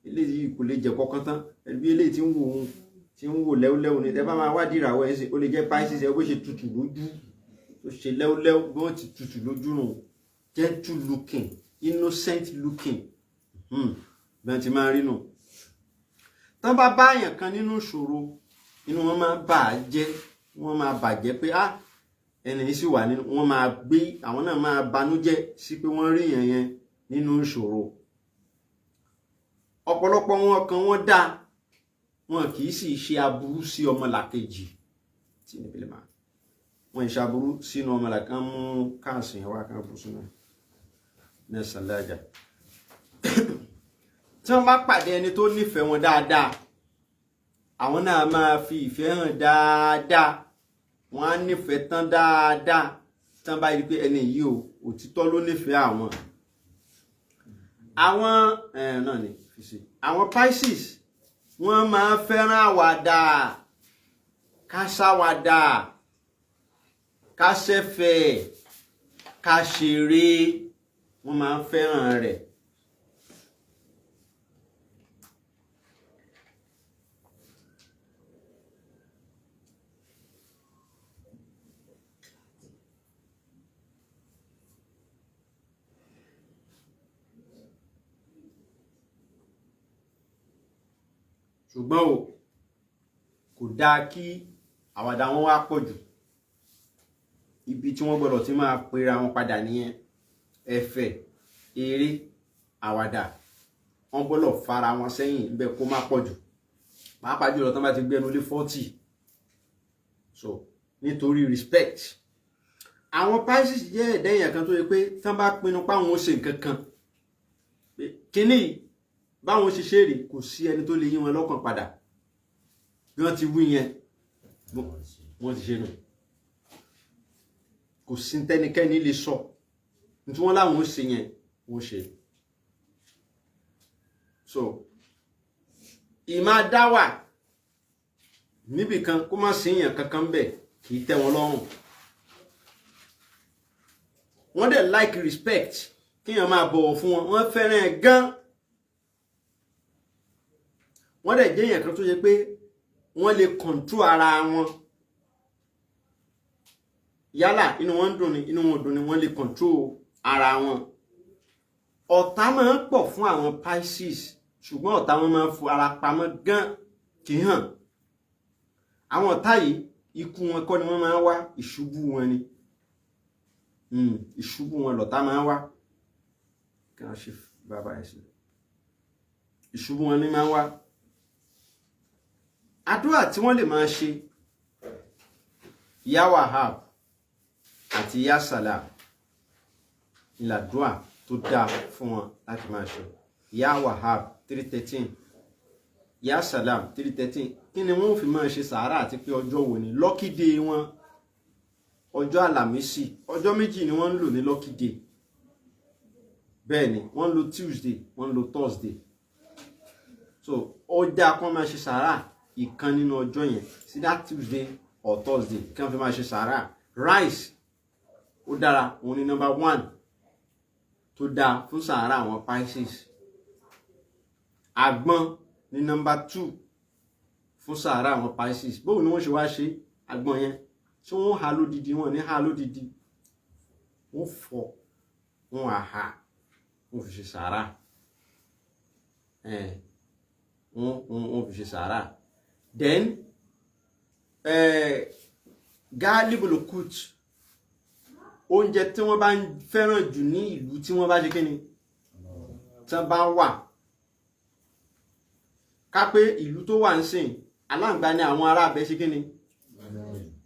eléyìí kò lè jẹ kọkàn tán." Ẹbí eléyìí tí ń wò ó, tí ń wò lẹ́wọ́lẹ́wọ́ ni. Tẹ́ bá máa wádìí ìràwọ̀ ẹ̀ ṣe, ó lè jẹ́ Pisces ẹ, bó ṣe tutù lójú, tó ṣe lẹ́wọ́lẹ́wọ́, bí wọ́n ti tutù lójú nù, gentle looking, innocent looking, bí wọ́n ti máa rí nù. Tán bá báyàn kan nínú ìṣòro, inú wọn máa bà á jẹ́, wọ́n máa bàjẹ́ pé, "Ah, ẹni yìí sì wà nínú." Wọ́n máa gbé, àwọn náà máa banújẹ́ sí pé wọ́n rí yẹn yẹn nínú ìṣòro. Ọ̀pọ̀lọpọ̀ wọn, kan wọ́n dá wọn, kì í sì ṣe aburú sí ọmọlàkejì tí níbi lè máa wọn ìṣe aburú sínú ọmọlàkejì. Kan mú káàsì yẹn wá, kan bù sínú ní ẹsẹ̀. Tí wọ́n bá pàdé ẹni tó nífẹ̀ẹ́ wọn dáadáa, àwọn náà máa fi ìfẹ́ hàn dáadáa, wọ́n á nífẹ̀ẹ́ tán dáadáa. Tán bá rí pé ẹni yìí o, òtítọ́ ló nífẹ̀ẹ́ àwọn náà ni. Fi sí. Àwọn Pisces wọ́n máa fẹ́ràn àwàdà, ká ṣàwàdà, ká ṣẹ̀fẹ̀, ká ṣeré, wọ́n máa fẹ́ràn rẹ̀. Ṣùgbọ́n o kò dáa kí àwàdà wọn wá pọ̀ jù. Ibi tí wọ́n gbọ́dọ̀ ti máa pera wọn padà nìyẹn. Ẹ̀fẹ̀, eré, àwàdà, wọ́n gbọ́dọ̀ fara wọn sẹ́yìn níbẹ̀ kó má pọ̀ jù, pàápàá jùlọ tán bá ti gbẹnu lé 40. So nítorí respect. Àwọn Pisces jẹ́ ẹ̀dá èèyàn kan tó yẹ pé tán bá pinnu páwọn ó ṣe nǹkan kan, kínní báwọn ṣe ṣe rè, kò sí ẹni tó lè yí wọn lọ́kàn padà. Bí wọ́n ti wí yẹn, wọ́n ti ṣe nù. Kò sí tẹ́nikẹ́ni lè sọ tí wọ́n láwọn ó ṣe yẹn, wọ́n ṣe. So ìmá dáwà níbìkan kó má sí èèyàn kankan bẹ̀ kì í tẹ́ wọn lọ́rùn. Wọ́n dẹ̀ like respect, kéèyàn máa bọ̀wọ̀ fún wọn, wọ́n fẹ́ràn ẹ̀ gan. Wọ́n dẹ̀ jẹ́ èèyàn kan tó yẹ pé wọ́n lè control ara wọn. Yálà inú wọn ń dùn ni, inú wọn ò dùn ni, wọ́n lè control ara wọn. Ọ̀tá máa ń pọ̀ fún àwọn Pisces, ṣùgbọ́n ọ̀tá wọn máa ń fo ara pamọ́ gan, kì í hàn. Àwọn ọ̀tá yìí, ikú wọn kọ́ ni wọ́n máa ń wá, ìṣubú wọn ni. Ìṣubú wọn lọ̀tá máa ń wá. Kí wọ́n ṣe bàbá ẹ̀ sílẹ̀. Ìṣubú wọn ni máa ń wá. Àdúrà tí wọ́n lè máa ṣe, Ya Wahab àti Ya Salam ìlàdúà tó dáa fún wọn láti máa ṣe. Ya Wahab 313, Ya Salam 313. Kí ni wọ́n fi máa ṣe sàárà àti pé ọjọ́ wo ni lucky day wọn? Ọjọ́ Àlàmísì. Ọjọ́ méjì ni wọ́n ń lò ní lucky day. Bẹ́ẹ̀ ni, wọ́n ń lo Tuesday, wọ́n ń lo Thursday. So ó dáa kí wọ́n máa ṣe sàárà ìkan nínú ọjọ́ yẹn, sí that Tuesday or Thursday, kí wọ́n fi máa ṣe sàárà. Rice ó dára, òun ni number 1 tó dáa fún sàárà àwọn Pisces. Àgbọn ni number 2 fún sàárà àwọn Pisces. Bóun ni wọ́n ṣe wá ṣe àgbọn yẹn? Tí wọ́n ha lódidi, wọ́n ní ha lódidi, wọ́n fọ, wọ́n á ha, wọ́n fi ṣe sàárà. Wọ́n fi ṣe sàárà. Then gálíbùlùkùt, oúnjẹ tí wọ́n bá ń fẹ́ràn jù ní ìlú tí wọ́n bá ṣe kíni tí wọ́n bá wà, ká pé ìlú tó wà ń sìn, aláǹgbá ni àwọn ará abẹ ṣe kíni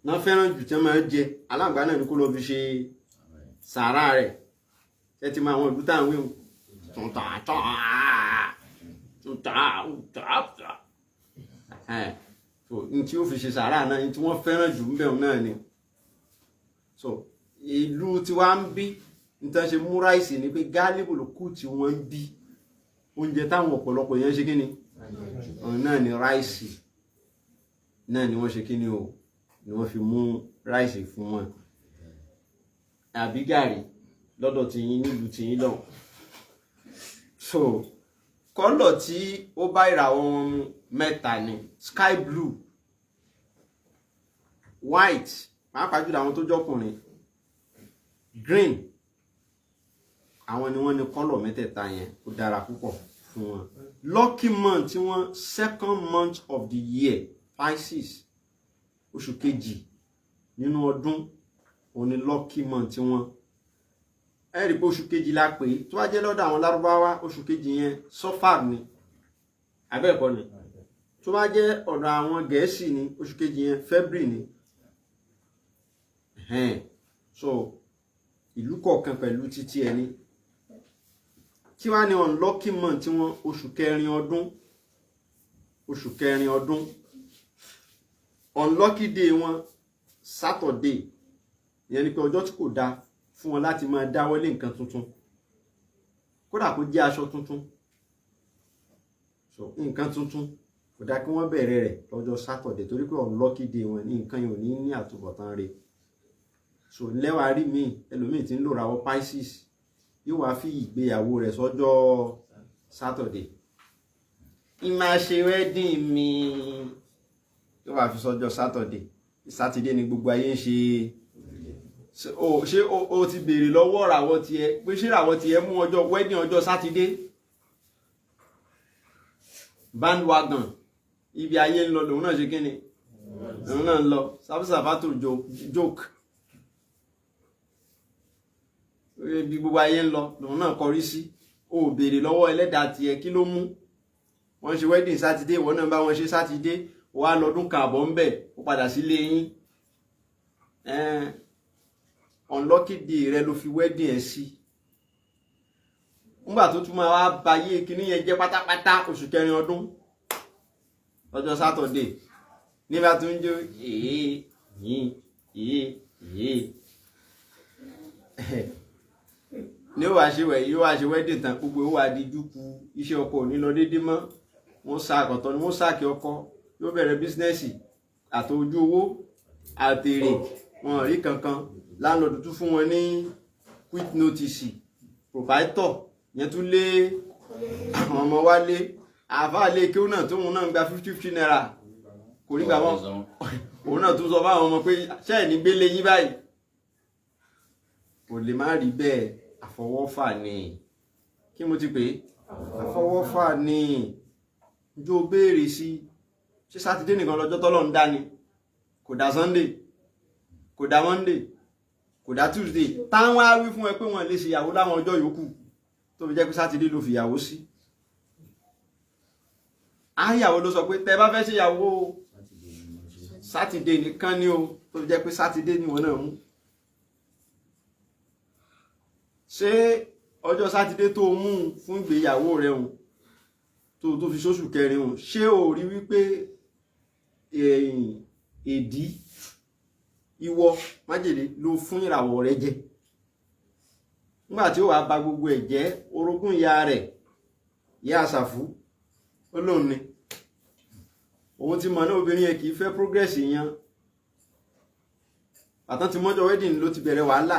náà fẹ́ràn jù tí wọ́n máa ń jẹ. Aláǹgbá náà ni kó lọ fi ṣe sàárà rẹ̀. Ṣé ti mọ àwọn ìlú tá à ń wí hùn? So n tí ó fi ṣe sàárà náà, n tí wọ́n fẹ́ràn jù ń bẹ̀rù náà ni. So ìlú tiwa ń bí n tán ṣe mú ráìsì ni pé gálíbùlù kù tí wọ́n ń bí, oúnjẹ táwọn ọ̀pọ̀lọpọ̀ yẹn ṣe kíni òun náà ni ráìsì náà ni wọ́n ṣe kíni o, ni wọ́n fi mú ráìsì fún wọn, àbí gàrí lọ́dọ̀ tiyín nílùú tiyín lọ. So kọ́lọ̀ tí ó bá ìràwọ̀ wọn mu mẹ́ta ni: sky blue, white, pàápàá jùlọ àwọn tó jọkùnrin, green. Àwọn ni wọ́n ní kọ́lọ̀ mẹ́tẹ̀ẹ̀ta yẹn, ó dára púpọ̀ fún wọn. Lucky month tí wọ́n, second month of the year, Pisces, oṣù kejì nínú ọdún, òun ni lucky month tí wọ́n. Ẹ rí i pé oṣù kejì la pè é. Tó bá jẹ́ lọ́dọ̀ àwọn Lárúbáwá, oṣù kejì yẹn Sọ́fàr ni, abẹ́ẹ̀kọ́ ni? Tó bá jẹ́ ọ̀dọ̀ àwọn Gẹ̀ẹ́sì ni, oṣù kejì yẹn February ni. So ìlú kọ̀ọ̀kan pẹ̀lú títí ẹni. Kí wá ní unlucky month tí wọ́n? Oṣù kẹrin ọdún, oṣù kẹrin ọdún. Unlucky day wọn, Saturday. Ìyẹn ni pé ọjọ́ tí kò dáa fún wọn láti máa dáwọ́lé nǹkan tuntun, kódà kó jẹ́ aṣọ tuntun. So nǹkan tuntun kò dáa kí wọ́n bẹ̀rẹ̀ rẹ̀ lọ́jọ́ Sátọ̀dẹ̀, torí pé unlucky day wọn ní nǹkan yìí ò ní ní àtúbọ̀tán rẹ̀. So lẹ́wàá rí mi ẹlòmíì tí ń lò rawọ́ Pisces yóò wá fi ìgbéyàwó rẹ̀ sọ́jọ́ Sátọ̀dẹ̀. Ìmáa ṣe wedding mi yóò wá fi sọ́jọ́ Sátọ̀dẹ̀. Sátidé ni gbogbo ayé ń ṣe. Ṣé o ti béèrè lọ́wọ́ ràwọ̀ tiẹ̀ pé ṣé ràwọ̀ tiẹ̀ mú ọjọ́ wedding ọjọ́ Sátidé? Bandwagon ibi ayé ń lọ lòun náà ṣe kí ni lòun náà ń lọ. Sáfùsàfàtò joke ibi gbogbo ayé ń lọ lòun náà kọrí sí. O béèrè lọ́wọ́ ẹlẹ́dàá tiẹ̀ kí ló mú wọ́n ṣe wedding Sátidé, ìwọ náà bá wọn ṣe Sátidé, wàá lọ́dún kààbọ̀ ń bẹ̀, ó padà sílé yín. Unlucky day rẹ ló fi wedding ẹ sí. Nígbà tó tún máa wá bayé kíní yẹn jẹ́ pátápátá, oṣù kẹrin ọdún lọ́jọ́ Sátọ̀dé nígbà tó ń jó èé yìí èé èé ní ó wàá ṣe wẹ̀, yóò wá ṣe wedding tán, gbogbo ó wàá di júkú, iṣẹ́ ọkọ ò ní lọ déédéé mọ́, wọ́n sa àkọ́tọ́ ni wọ́n sàkí ọkọ, yóò bẹ̀rẹ̀ bísínẹ́sì àtòjú owó àtèrè wọn rí kankan. Láńlọ́ọ̀dù tún fún wọn ní quick notice, proprietor yẹn tún lé àwọn ọmọ wálé, àáfàá lé kéwù náà tóun náà ń gba 50 naira kò rí gbà wọn, òun náà tún sọ fáwọn ọmọ pé ṣé ẹ̀ ní gbélé yín báyìí. Kò lè má rí bẹ́ẹ̀, àfọwọ́fà ni. Kí mo ti pè é? Àfọwọ́fà ni. Njó béèrè sí ṣé Sátidé nìkan lọ́jọ́ tọ́lọ́ ń dá ni? Kò dá Sunday, kò dá Monday, kò dá Tuesday. Táwọn á wí fún ẹ pé wọ́n lè ṣèyàwó láwọn ọjọ́ yòókù tó fi jẹ́ pé Sátidé ló fìyàwó sí. Àyàwó ló sọ pé tẹ bá fẹ́ ṣèyàwó Sátidé nìkan ni o, tó fi jẹ́ pé Sátidé ni wọ́n náà mú. Ṣé ọjọ́ Sátidé tó mú fún ìgbéyàwó rẹ̀ hùn tó fi sóṣù kẹrin hùn, ṣé o rí wípé èdí ìwọ májèlé ló fún ìràwọ̀ rẹ̀ jẹ? Nígbà tí ó wàá ba gbogbo ẹ̀ jẹ́, orogún ìyá rẹ̀ ìyá àṣàfù ó lóun ni òun ti mọ̀ ní obìnrin yẹn kì í fẹ́ progress yẹn. Àtàn ti mọ́jọ́ wedding ló ti bẹ̀rẹ̀ wàhálà,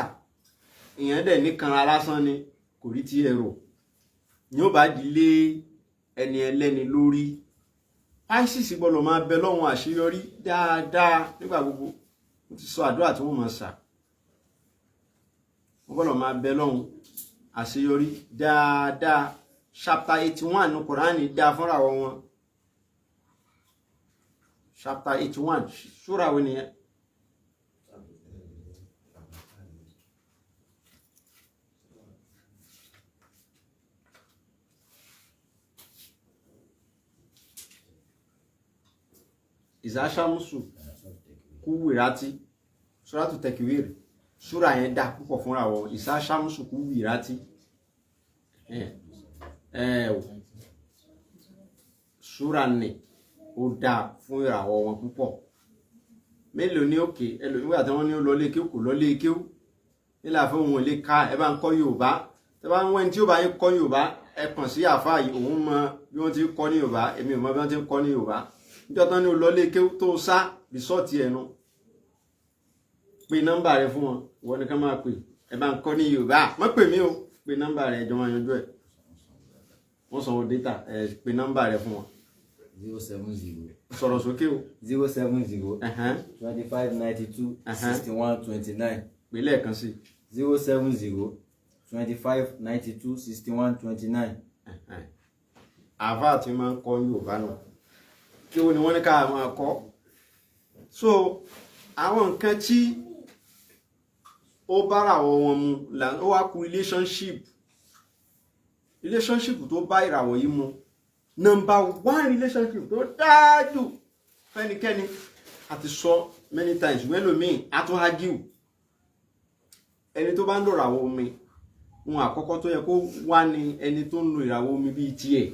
ìyẹn dẹ̀ níkanra lásán ni, kò rí ti ẹ̀rọ ni ó bá di lé ẹni ẹlẹ́ni lórí. Pisces gbọ́dọ̀ máa bẹ lọ́wọ́n àṣeyọrí dáadáa nígbà gbogbo. Mo ti sọ àdúrà tí wọ́n máa ṣà, wọ́n gbọ́dọ̀ máa bẹ lọ́wọ́n àṣeyọrí dáadáa. Chapter 81 ní Kùránì dáa fúnra wọn. Chapter 81 ṣúra wo nìyẹn? Ìsáṣámúsù kúwìrátí, ṣúrátù tẹkìwìrì, ṣúra yẹn dá púpọ̀ fúnra wọn. Ìsáṣámúsù kúwìrátí, ṣúra nì ó dá fún ìràwọ̀ wọn púpọ̀. Mélòó ní òkè ẹlòmígbà tí wọ́n ní ó lọ lé kéwù, kò lọ lé kéwù nílà fún òun lè ka ẹ bá ń kọ́ Yorùbá. Tẹ bá ń wẹ́ni tí ó bá yín kọ́ Yorùbá, ẹ kàn sí àáfàá yìí, òun mọ bí wọ́n ti kọ́ ní Yorùbá, èmi ò mọ bí wọ́n ti kọ́ ní Yorùbá. Níjọ́ tán ní o lọ lé kéwú tó sá rìsọ́ọ̀tì ẹnu, pé nọ́mbà rẹ fún wọn, ìwọ nìkan máa pè ẹ bá ń kọ́ ní Yorùbá. Má pè mí o, pé nọ́mbà rẹ, ẹjọ́ máa yanjú ẹ̀. Wọ́n sanwó data ẹ, pé nọ́mbà rẹ fún wọn. 070. Sọ̀rọ̀ sókè o. 070 25 92 61 29. Pè lẹ́ẹ̀kan sí. 070 25 92 61 29. Àáfàá tí máa ń kọ́ Yorùbá náà kí ó ní wọ́n ní ká máa kọ́. So àwọn nǹkan tí ó bára wọn mu ó wá kù relationship tó bá ìràwọ̀ yìí mu. Number one relationship tó dájú fẹ́nikẹ́ni, a ti sọ many times, mélòmíì a tún hágíù ẹni tó bá ń lò ìràwọ̀ omi, ohun àkọ́kọ́ tó yẹ kó wá ní ẹni tó ń lo ìràwọ̀ omi bíi tiẹ̀.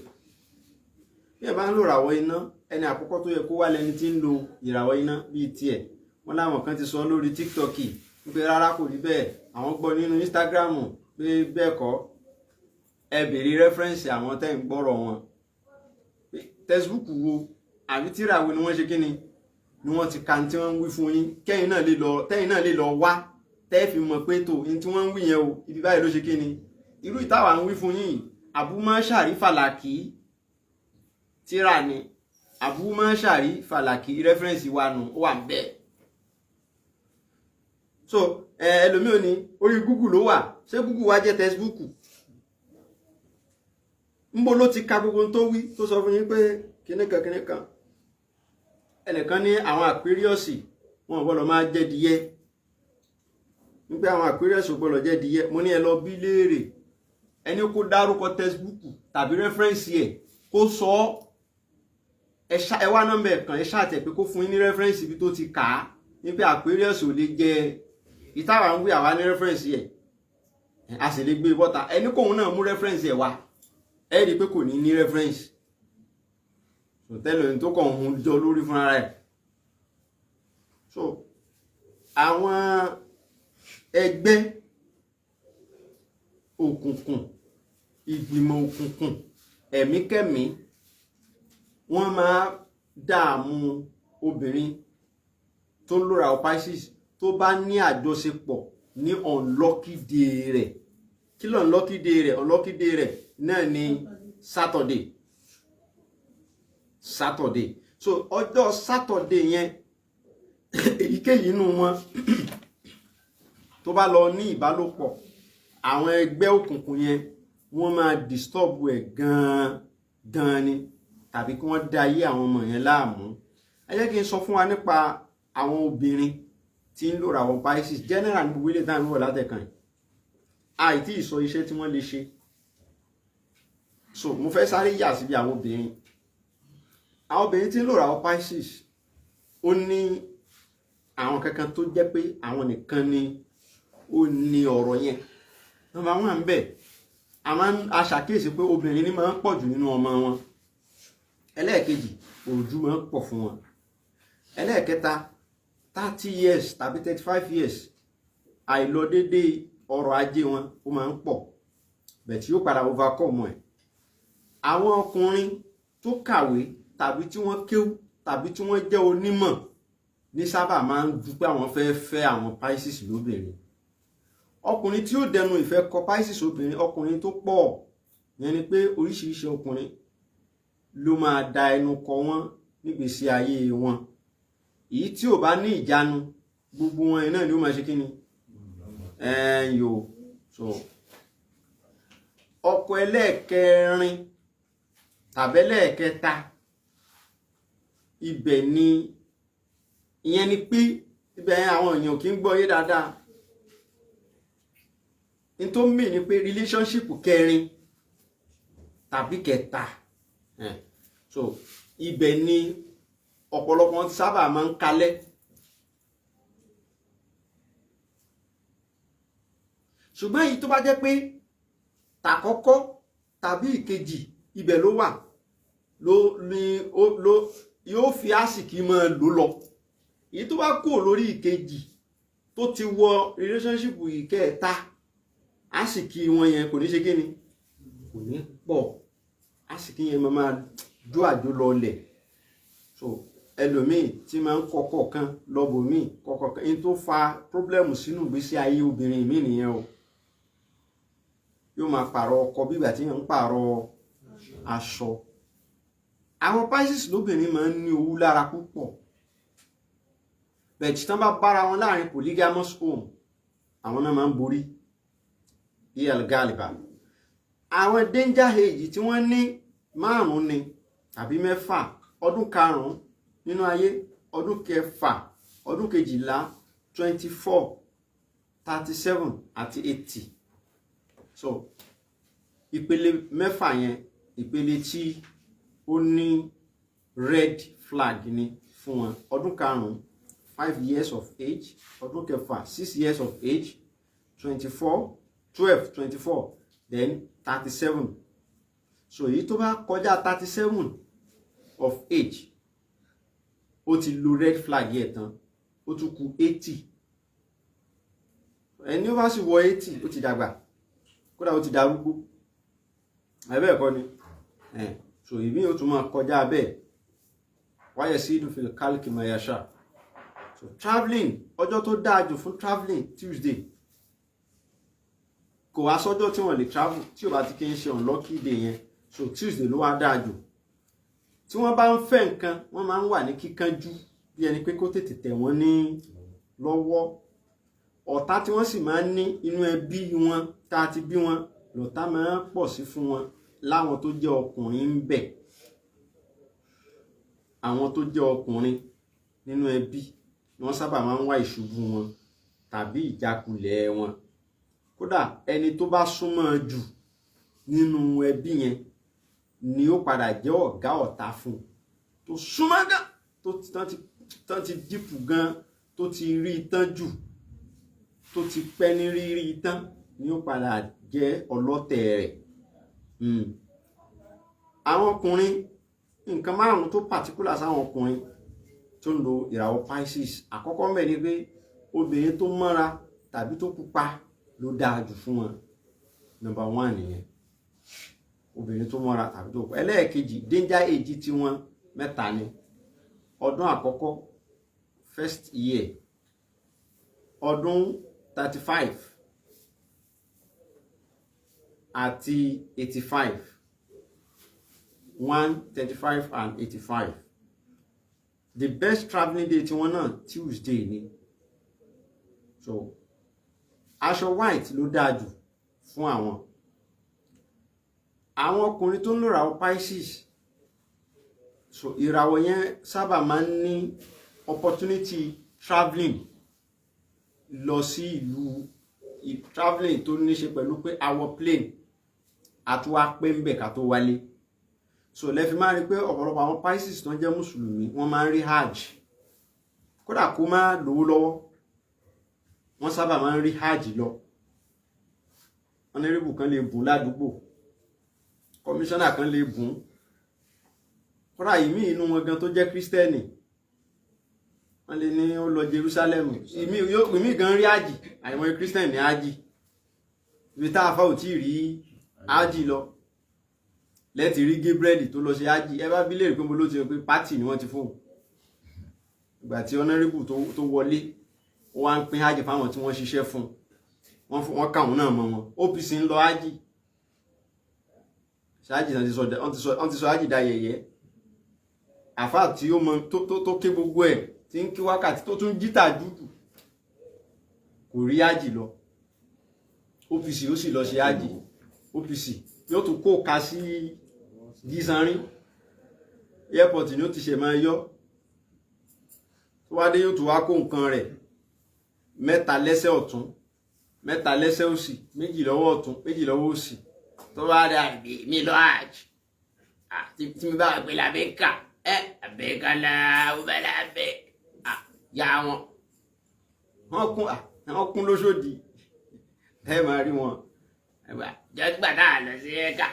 Bí ẹ bá ń lo ìràwọ̀ iná, ẹni àkọ́kọ́ tó yẹ kó wá lẹni tí ń lo ìràwọ̀ iná bíi tiẹ̀. Wọ́n láwọn kan ti sọ lórí TikTok wípé rárá kò rí bẹ́ẹ̀, àwọn gbọ́ nínú Instagram pé bẹ́ẹ̀ kọ́. Ẹ béèrè rẹ́fẹ́rẹ́nsì àwọn tẹ́ ń gbọ́rọ̀ wọn. Textbook wo àbí tíra wo ni wọ́n ṣe kí ni ni wọ́n ti ka ní tí wọ́n ń wí fún yín, kẹ́yìn náà lè lọ, tẹ́yìn náà lè lọ wá, tẹ́ fi mọ̀ pé tó ní tí wọ́n ń wí yẹn o, ibi báyìí ló ṣe kí ni. Irú ìtawà ń wí fún yín, Abumashari Falaki tíra ni, Abumashari Falaki reference wa nù, ó wà ń bẹ́ẹ̀. So ẹlòmíì ò ní orí Google ló wà. Ṣé Google wá jẹ́ textbook? Ńbo ló ti ka gbogbo tó wí tó sọ fún yín pé kíní kan kíní kan? Ẹnìkan ní àwọn Aquarius wọn ò gbọ́dọ̀ máa jẹ díẹ̀, wípé àwọn Aquarius ò gbọ́dọ̀ jẹ díẹ̀. Mo ní ẹ lọ bí léèrè, ẹni kó dárúkọ textbook tàbí reference ẹ̀ kó sọ ọ́. Ẹ wá nọ́mbà ẹ̀ kan, ẹ ṣàtẹ̀ pé kó fún yín ní reference ibi tó ti kà á wípé Aquarius ò lè jẹ ìtawà ń wí. Àwa ní reference ẹ̀, a sì lè gbé bọ́ta. Ẹni kóun náà mú reference ẹ̀ wá, ẹ rí i pé kò ní ní reference tẹ́lẹ̀ ní tó kàn ń jọ lórí fúnra rẹ̀. So àwọn ẹgbẹ́ òkùnkùn, ìgbìmọ̀ òkùnkùn, ẹ̀míkẹ́mí, wọ́n máa dààmú obìnrin tó ń lóra Pisces tó bá ní àjọṣepọ̀ ní unlucky day rẹ̀. Kí ló unlucky day rẹ̀? Unlucky day rẹ̀ náà ni Saturday, Saturday. So ọjọ́ Saturday yẹn, èyíkéyìí inú wọn tó bá lọ ní ìbálòpọ̀, àwọn ẹgbẹ́ òkùnkùn yẹn, wọ́n máa disturb ẹ̀ gan-an gan-an ni, tàbí kí wọ́n dá ayé àwọn ọmọ yẹn láàmú. Ẹ jẹ́ kí n sọ fún wa nípa àwọn obìnrin tí ń lò àwọn Pisces general ní gbogbo ilé táwọn ń wọ̀ látẹ̀kàn yìí, àìtí ìsọ iṣẹ́ tí wọ́n lè ṣe. So mo fẹ́ sáré yà síbi àwọn obìnrin. Àwọn obìnrin tí ń lò àwọn Pisces, ó ní àwọn kankan tó jẹ́ pé àwọn nìkan ni ó ní ọ̀rọ̀ yẹn. Number one ń bẹ̀, a máa ń aṣàkíyèsí pé obìnrin ní máa ń pọ̀ jù nínú ọmọ wọn. Ẹlẹ́ẹ̀kejì, òjú máa ń pọ̀ fún wọn. Ẹlẹ́ẹ̀kẹta, 30 years tàbí 35 years, àìlọdédé ọrọ̀ ajé wọn ó máa ń pọ̀ bẹ̀ tí yóò padà overcome ẹ̀. Àwọn ọkùnrin tó kàwé tàbí tí wọ́n kéwú tàbí tí wọ́n jẹ́ onímọ̀ ní sábà máa ń dúpẹ́ àwọn fẹ́ fẹ́ àwọn Pisces lóbìnrin. Ọkùnrin tí ó dẹnu ìfẹ́ kọ Pisces obìnrin, ọkùnrin tó pọ̀ yẹn ni pé oríṣiríṣi ọkùnrin ló máa da ẹnu kọ wọ́n nígbèsí ayé wọn. Èyí tí ò bá ní ìjánu, gbogbo wọn náà ni ó máa ṣe kí ni ẹ̀yìn. So ọkọ ẹlẹ́ẹ̀kẹrin tàbí ẹlẹ́ẹ̀kẹta, ibẹ̀ ni ìyẹn ni pé ibẹ̀ àwọn èèyàn kì í gbọ́ yé dáadáa. N tó mì ní pé relationship kẹrin tàbí kẹta. So ibẹ̀ ni ọ̀pọ̀lọpọ̀ sábà máa ń kalẹ̀. Ṣùgbọ́n èyí tó bá jẹ́ pé tàkọ́kọ́ tàbí ìkejì, ibẹ̀ ló wà, ló ní ó ló yóò fi àsìkí máa lò lọ. Èyí tó bá kúrò lórí ìkejì tó ti wọ relationship ìkẹta, àsìkí wọn yẹn kò ní ṣe kíni, kò ní pọ̀. Àsìkí yẹn máa máa jó àjò lọlẹ̀. So ẹlòmíì tí máa ń kọ́kọ́ kan lọ́bòmíì kọ́kọ́ kan, ní tó fa problem sínú ìgbésí ayé obìnrin mi nìyẹn o. Yóò máa pààrọ̀ ọkọ bí ìgbà tí yẹn ń pààrọ̀ aṣọ. Àwọn Pisces lóbìnrin máa ń ní owú lára púpọ̀ bẹ́ẹ̀. Tí wọ́n bá bára wọn láàrin polygamous home, àwọn náà máa ń borí el galiba. Àwọn danger age tí wọ́n ní, márùn-ún ni tàbí mẹ́fà: ọdún 5 nínú ayé, ọdún 6, ọdún 12, 24, 37 àti 80. So ìpele mẹ́fà yẹn, ìpele tí ó ní red flag ni fún wọn. Ọdún 5, 5 years of age, ọdún 6, 6 years of age, 24, 12, 24, then 37. So èyí tó bá kọjá 37 of age, ó ti lo red flag yẹn tán, ó tún kù 80. Ẹni ó bá sì wọ 80, ó ti dàgbà, kódà ó ti darúgbó, àbẹ́ ẹ̀kọ́ ni. So ìmí yóò tún máa kọjá bẹ́ẹ̀. Wáyé sí ìdúfẹ́ kálíkì mayasha. So travelling, ọjọ́ tó dáa jù fún travelling, Tuesday. Kò wá sọ́jọ́ tí wọ́n lè travel tí ò bá ti kí ń ṣe unlucky day yẹn. So Tuesday ló wá dáa jù. Tí wọ́n bá ń fẹ́ nǹkan, wọ́n máa ń wà ní kíkánjú bí ẹni pé kó tètè tẹ̀ wọ́n ní lọ́wọ́. Ọ̀tá tí wọ́n sì máa ń ní inú ẹbí wọn tá a ti bí wọn lọ̀tá máa ń pọ̀ sí fún wọn, láwọn tó jẹ́ ọkùnrin ń bẹ. Àwọn tó jẹ́ ọkùnrin nínú ẹbí ni wọ́n sábà máa ń wá ìṣubú wọn tàbí ìjákulẹ̀ wọn. Kódà ẹni tó bá súnmọ́ jù nínú ẹbí yẹn ni ó padà jẹ́ ọ̀gá ọ̀tá fún un, tó súnmọ́ gan, tó tán ti dípù gan, tó ti rí tán jù, tó ti pẹ́ ní rírí tán, ni ó padà jẹ́ ọlọ́tẹ̀ rẹ̀. Àwọn ọkùnrin, nǹkan márùn-ún tó pàtíkúlà sáwọn ọkùnrin tó ń lo ìràwọ̀ Pisces. Àkọ́kọ́ ń bẹ̀ ni pé obìnrin tó mọ́ra tàbí tó pupa ló dáa jù fún wọn. Number one nìyẹn, obìnrin tó mọ́ra tàbí tó pupa. Ẹlẹ́ẹ̀kejì, danger age tí wọ́n mẹ́ta ni. Ọdún àkọ́kọ́, first year, ọdún 35 àti 85, 1, 35 and 85. The best travelling day tiwọn náà, Tuesday ni. So aṣọ white ló dáa jù fún àwọn ọkùnrin tó ń lò ìràwọ̀ Pisces. So ìràwọ̀ yẹn sábà máa ń ní opportunity travelling lọ sí ìlú, travelling tó ní ṣe pẹ̀lú pé àwọ̀ plane àtúwá pé ń bẹ̀ ká tó wálé. So lẹ́fi máa rí pé ọ̀pọ̀lọpọ̀ àwọn Pisces tó ń jẹ́ mùsùlùmí, wọ́n máa ń rí hajj, kódà kó má lówó lọ́wọ́, wọ́n sábà máa ń rí hajj lọ. Honorable kan lè bùn ládùúgbò, kọmíṣánná kan lè bùn, kódà ìmí inú wọn gan tó jẹ́ kírísítẹ́nì, wọ́n lè ní ó lọ Jerusalem. Ìmí gan rí hajj. Àìmọye kírísítẹ́nì ní hajj, ibi tá a fa ò tí ì rí hajj lọ lẹ́tì rí Gabriel tó lọ ṣe hajj. Ẹ bá bí léèrè pé mo ló ti rò pé pátì ni wọ́n ti fóun. Ìgbà tí honorable tó wọlé, ó wá ń pín hajj fáwọn tí wọ́n ṣiṣẹ́ fún un, wọ́n káwọn náà mọ́ wọn. OPC ń lọ hajj ṣáàjì, wọ́n ti sọ hajj da yẹ̀yẹ́. Àfáà tí ó mọ tó ké gbogbo ẹ̀, tí ń kí wákàtí, tó tún jíta jújù, kò rí hajj lọ. OPC ó sì lọ ṣe hajj. OPC yóò tún kó ka sí gísanrín airport ni ó ti ṣe máa yọ tó wá dé, yóò tún wá kó nǹkan rẹ̀, mẹ́ta lẹ́sẹ̀ ọ̀tún, mẹ́ta lẹ́sẹ̀ òsì, méjì lọ́wọ́ ọ̀tún, méjì lọ́wọ́ òsì. Tó bá dà bí mi lọ hajj tí mi bá gbé làbẹ́kà ẹ àbẹ́kà làwọn lábẹ́ ya wọn wọn kún lóṣòdì, ẹ máa rí wọn jẹ́gbà náà lọ sí Mẹ́kà.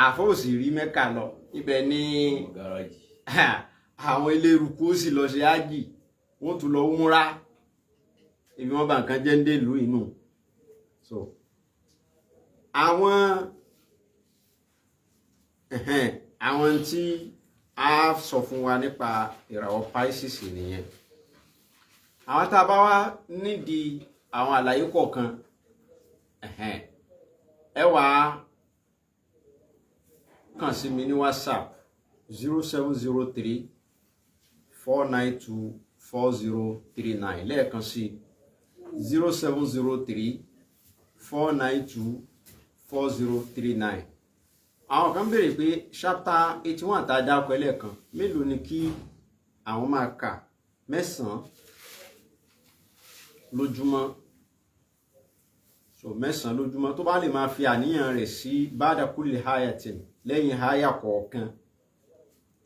Àfọ́òsì rí Mẹ́kà lọ, ibẹ̀ ni àwọn eléruku ó sì lọ ṣe ájì, wọ́n tún lọ múra ibi wọ́n bá nǹkan jẹ́ ń dé ìlú inú. So àwọn tí a sọ fún wa nípa ìràwọ̀ Pisces nìyẹn. Àwọn tá a bá wá nídìí àwọn àlàyé kọ̀ọ̀kan, ẹ wá kàn sí mi ní WhatsApp 0703 492 4039. Lẹ́ẹ̀kan sí, 0703 492 4039. Àwọn kan béèrè pé chapter 81 tá a dárúkọ ẹlẹ́ẹ̀kan, mélòó ni kí àwọn máa kà? 9 lójúmọ́. So 9 lójúmọ́, tó bá lè máa fi àníyàn rẹ̀ sí bada kulli hayatin, lẹ́yìn haya kọ̀ọ̀kan,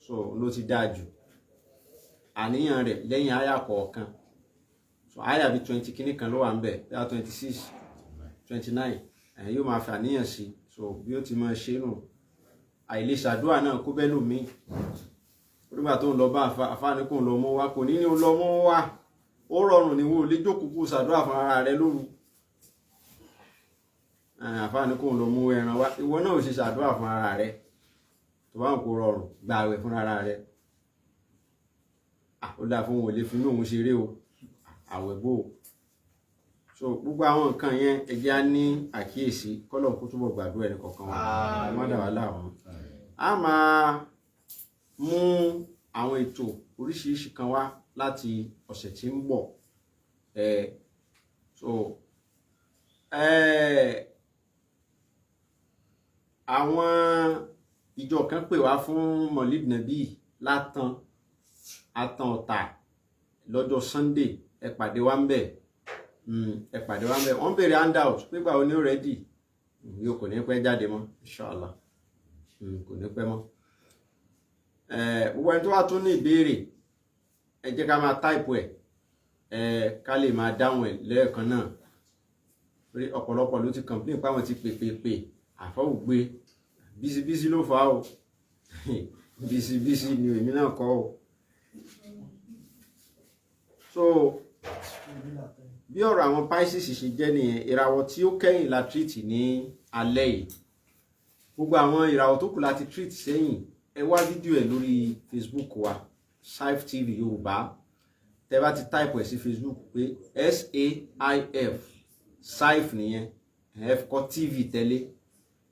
so ló ti dáa jù. Àníyàn rẹ̀ lẹ́yìn haya kọ̀ọ̀kan, so haya bíi 20 kíní kan ló wà ń bẹ̀, bíi 26, 29, ẹ̀yìn yóò máa fi àníyàn sí. So bí ó ti máa ṣe nù. Àìlè ṣàdúrà náà kó bẹ́ẹ̀ lòmíì nígbà tó ń lọ bá àfáàní kò ń lọ mọ́ wá, kò ní ní ó lọ mọ́ wá, ó rọrùn ní wo lè jókòó kó ṣàdúrà fún ara rẹ lóru. Àfáàní kò ń lọ mú ẹran wá, ìwọ náà ò ṣe ṣàdúrà fún ara rẹ. Tó bá wọn kó rọrùn, gba àwẹ̀ fúnra rẹ̀. Ó dáa fún òun ò lè fi inú òun ṣeré o, àwẹ̀ bò ó. So gbogbo àwọn nǹkan yẹn, ẹ jẹ́ á ní àkíyèsí, kọ́lọ̀ kó túbọ̀ gbàdúrà ẹnì kọ̀ọ̀kan wa, ẹ má dà wá láàmú. A máa mú àwọn ètò oríṣiríṣi kan wá láti ọ̀sẹ̀ tí ń bọ̀. So àwọn ìjọ kan pè wá fún Mọ̀líd Nàbí látàn àtàn Ọ̀tà lọ́jọ́ Sunday. Ẹ pàdé wa ń bẹ̀, ẹ pàdé wa ń bẹ̀. Wọ́n béèrè handout pípa oní ready, yóò kò ní pẹ́ jáde mọ́, inshallah. Kò ní pẹ́ mọ́. Gbogbo ẹni tó wá tún ní ìbéèrè, ẹ jẹ́ ká máa type ẹ̀, ká lè máa dáhùn ẹ̀ lẹ́ẹ̀kan náà. Torí ọ̀pọ̀lọpọ̀ ló ti complain pé àwọn ti pè pè pè, àfọwùgbé bísíbísí ló fà á o. Bísíbísí ni èmi náà kọ́ o. So bí ọ̀rọ̀ àwọn Pisces ṣe jẹ́ nìyẹn. Ìràwọ̀ tí ó kẹ́yìn la treat ní alẹ́ yìí. Gbogbo àwọn ìràwọ̀ tó kù láti treat sẹ́yìn, ẹ wá fídíò ẹ̀ lórí Facebook wa, Saif TV Yorùbá. Tẹ́ bá ti type ẹ̀ sí Facebook pé SAIF, Saif nìyẹn, ẹ kọ TV tẹ̀lé,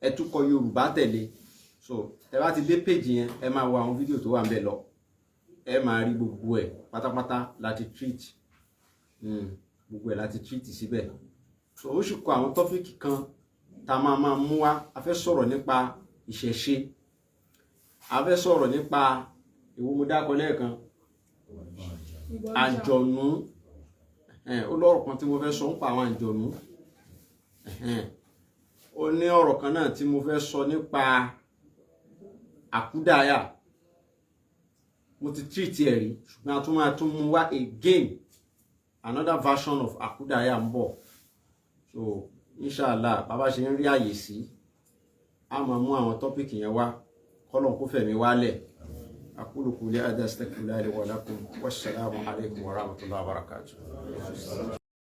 ẹ tún kọ Yorùbá tẹ̀lé. So tẹ́ bá ti dé page yẹn, ẹ máa wo àwọn fídíò tó wà ń bẹ̀ lọ, ẹ máa rí gbogbo ẹ̀ pátápátá láti treat. Gbogbo ẹ̀ láti treat síbẹ̀. So ó sì kọ àwọn topic kan tá a máa máa mú wá. A fẹ́ sọ̀rọ̀ nípa ìṣẹ̀ṣe, a fẹ́ sọ̀rọ̀ nípa ìwo mo dákọ lẹ́ẹ̀kan, àjọ̀nú. Ó lọ́rọ̀ kan tí mo fẹ́ sọ nípa àwọn àjọ̀nú. Ó ní ọ̀rọ̀ kan náà tí mo fẹ́ sọ nípa àkúdàáyà. Mo ti treat ẹ̀ rí, ṣùgbọ́n a tún máa tún mú wá again. Another version of àkúdàáyà ń bọ̀. So inshallah, bàbá ṣe ń rí àyè sí, a máa mú àwọn topic yẹn wá. Kọ́lọ̀ kó fẹ̀mí wálẹ̀. أقول قولي هذا، أستغفر الله لي ولكم، والسلام عليكم ورحمة الله وبركاته.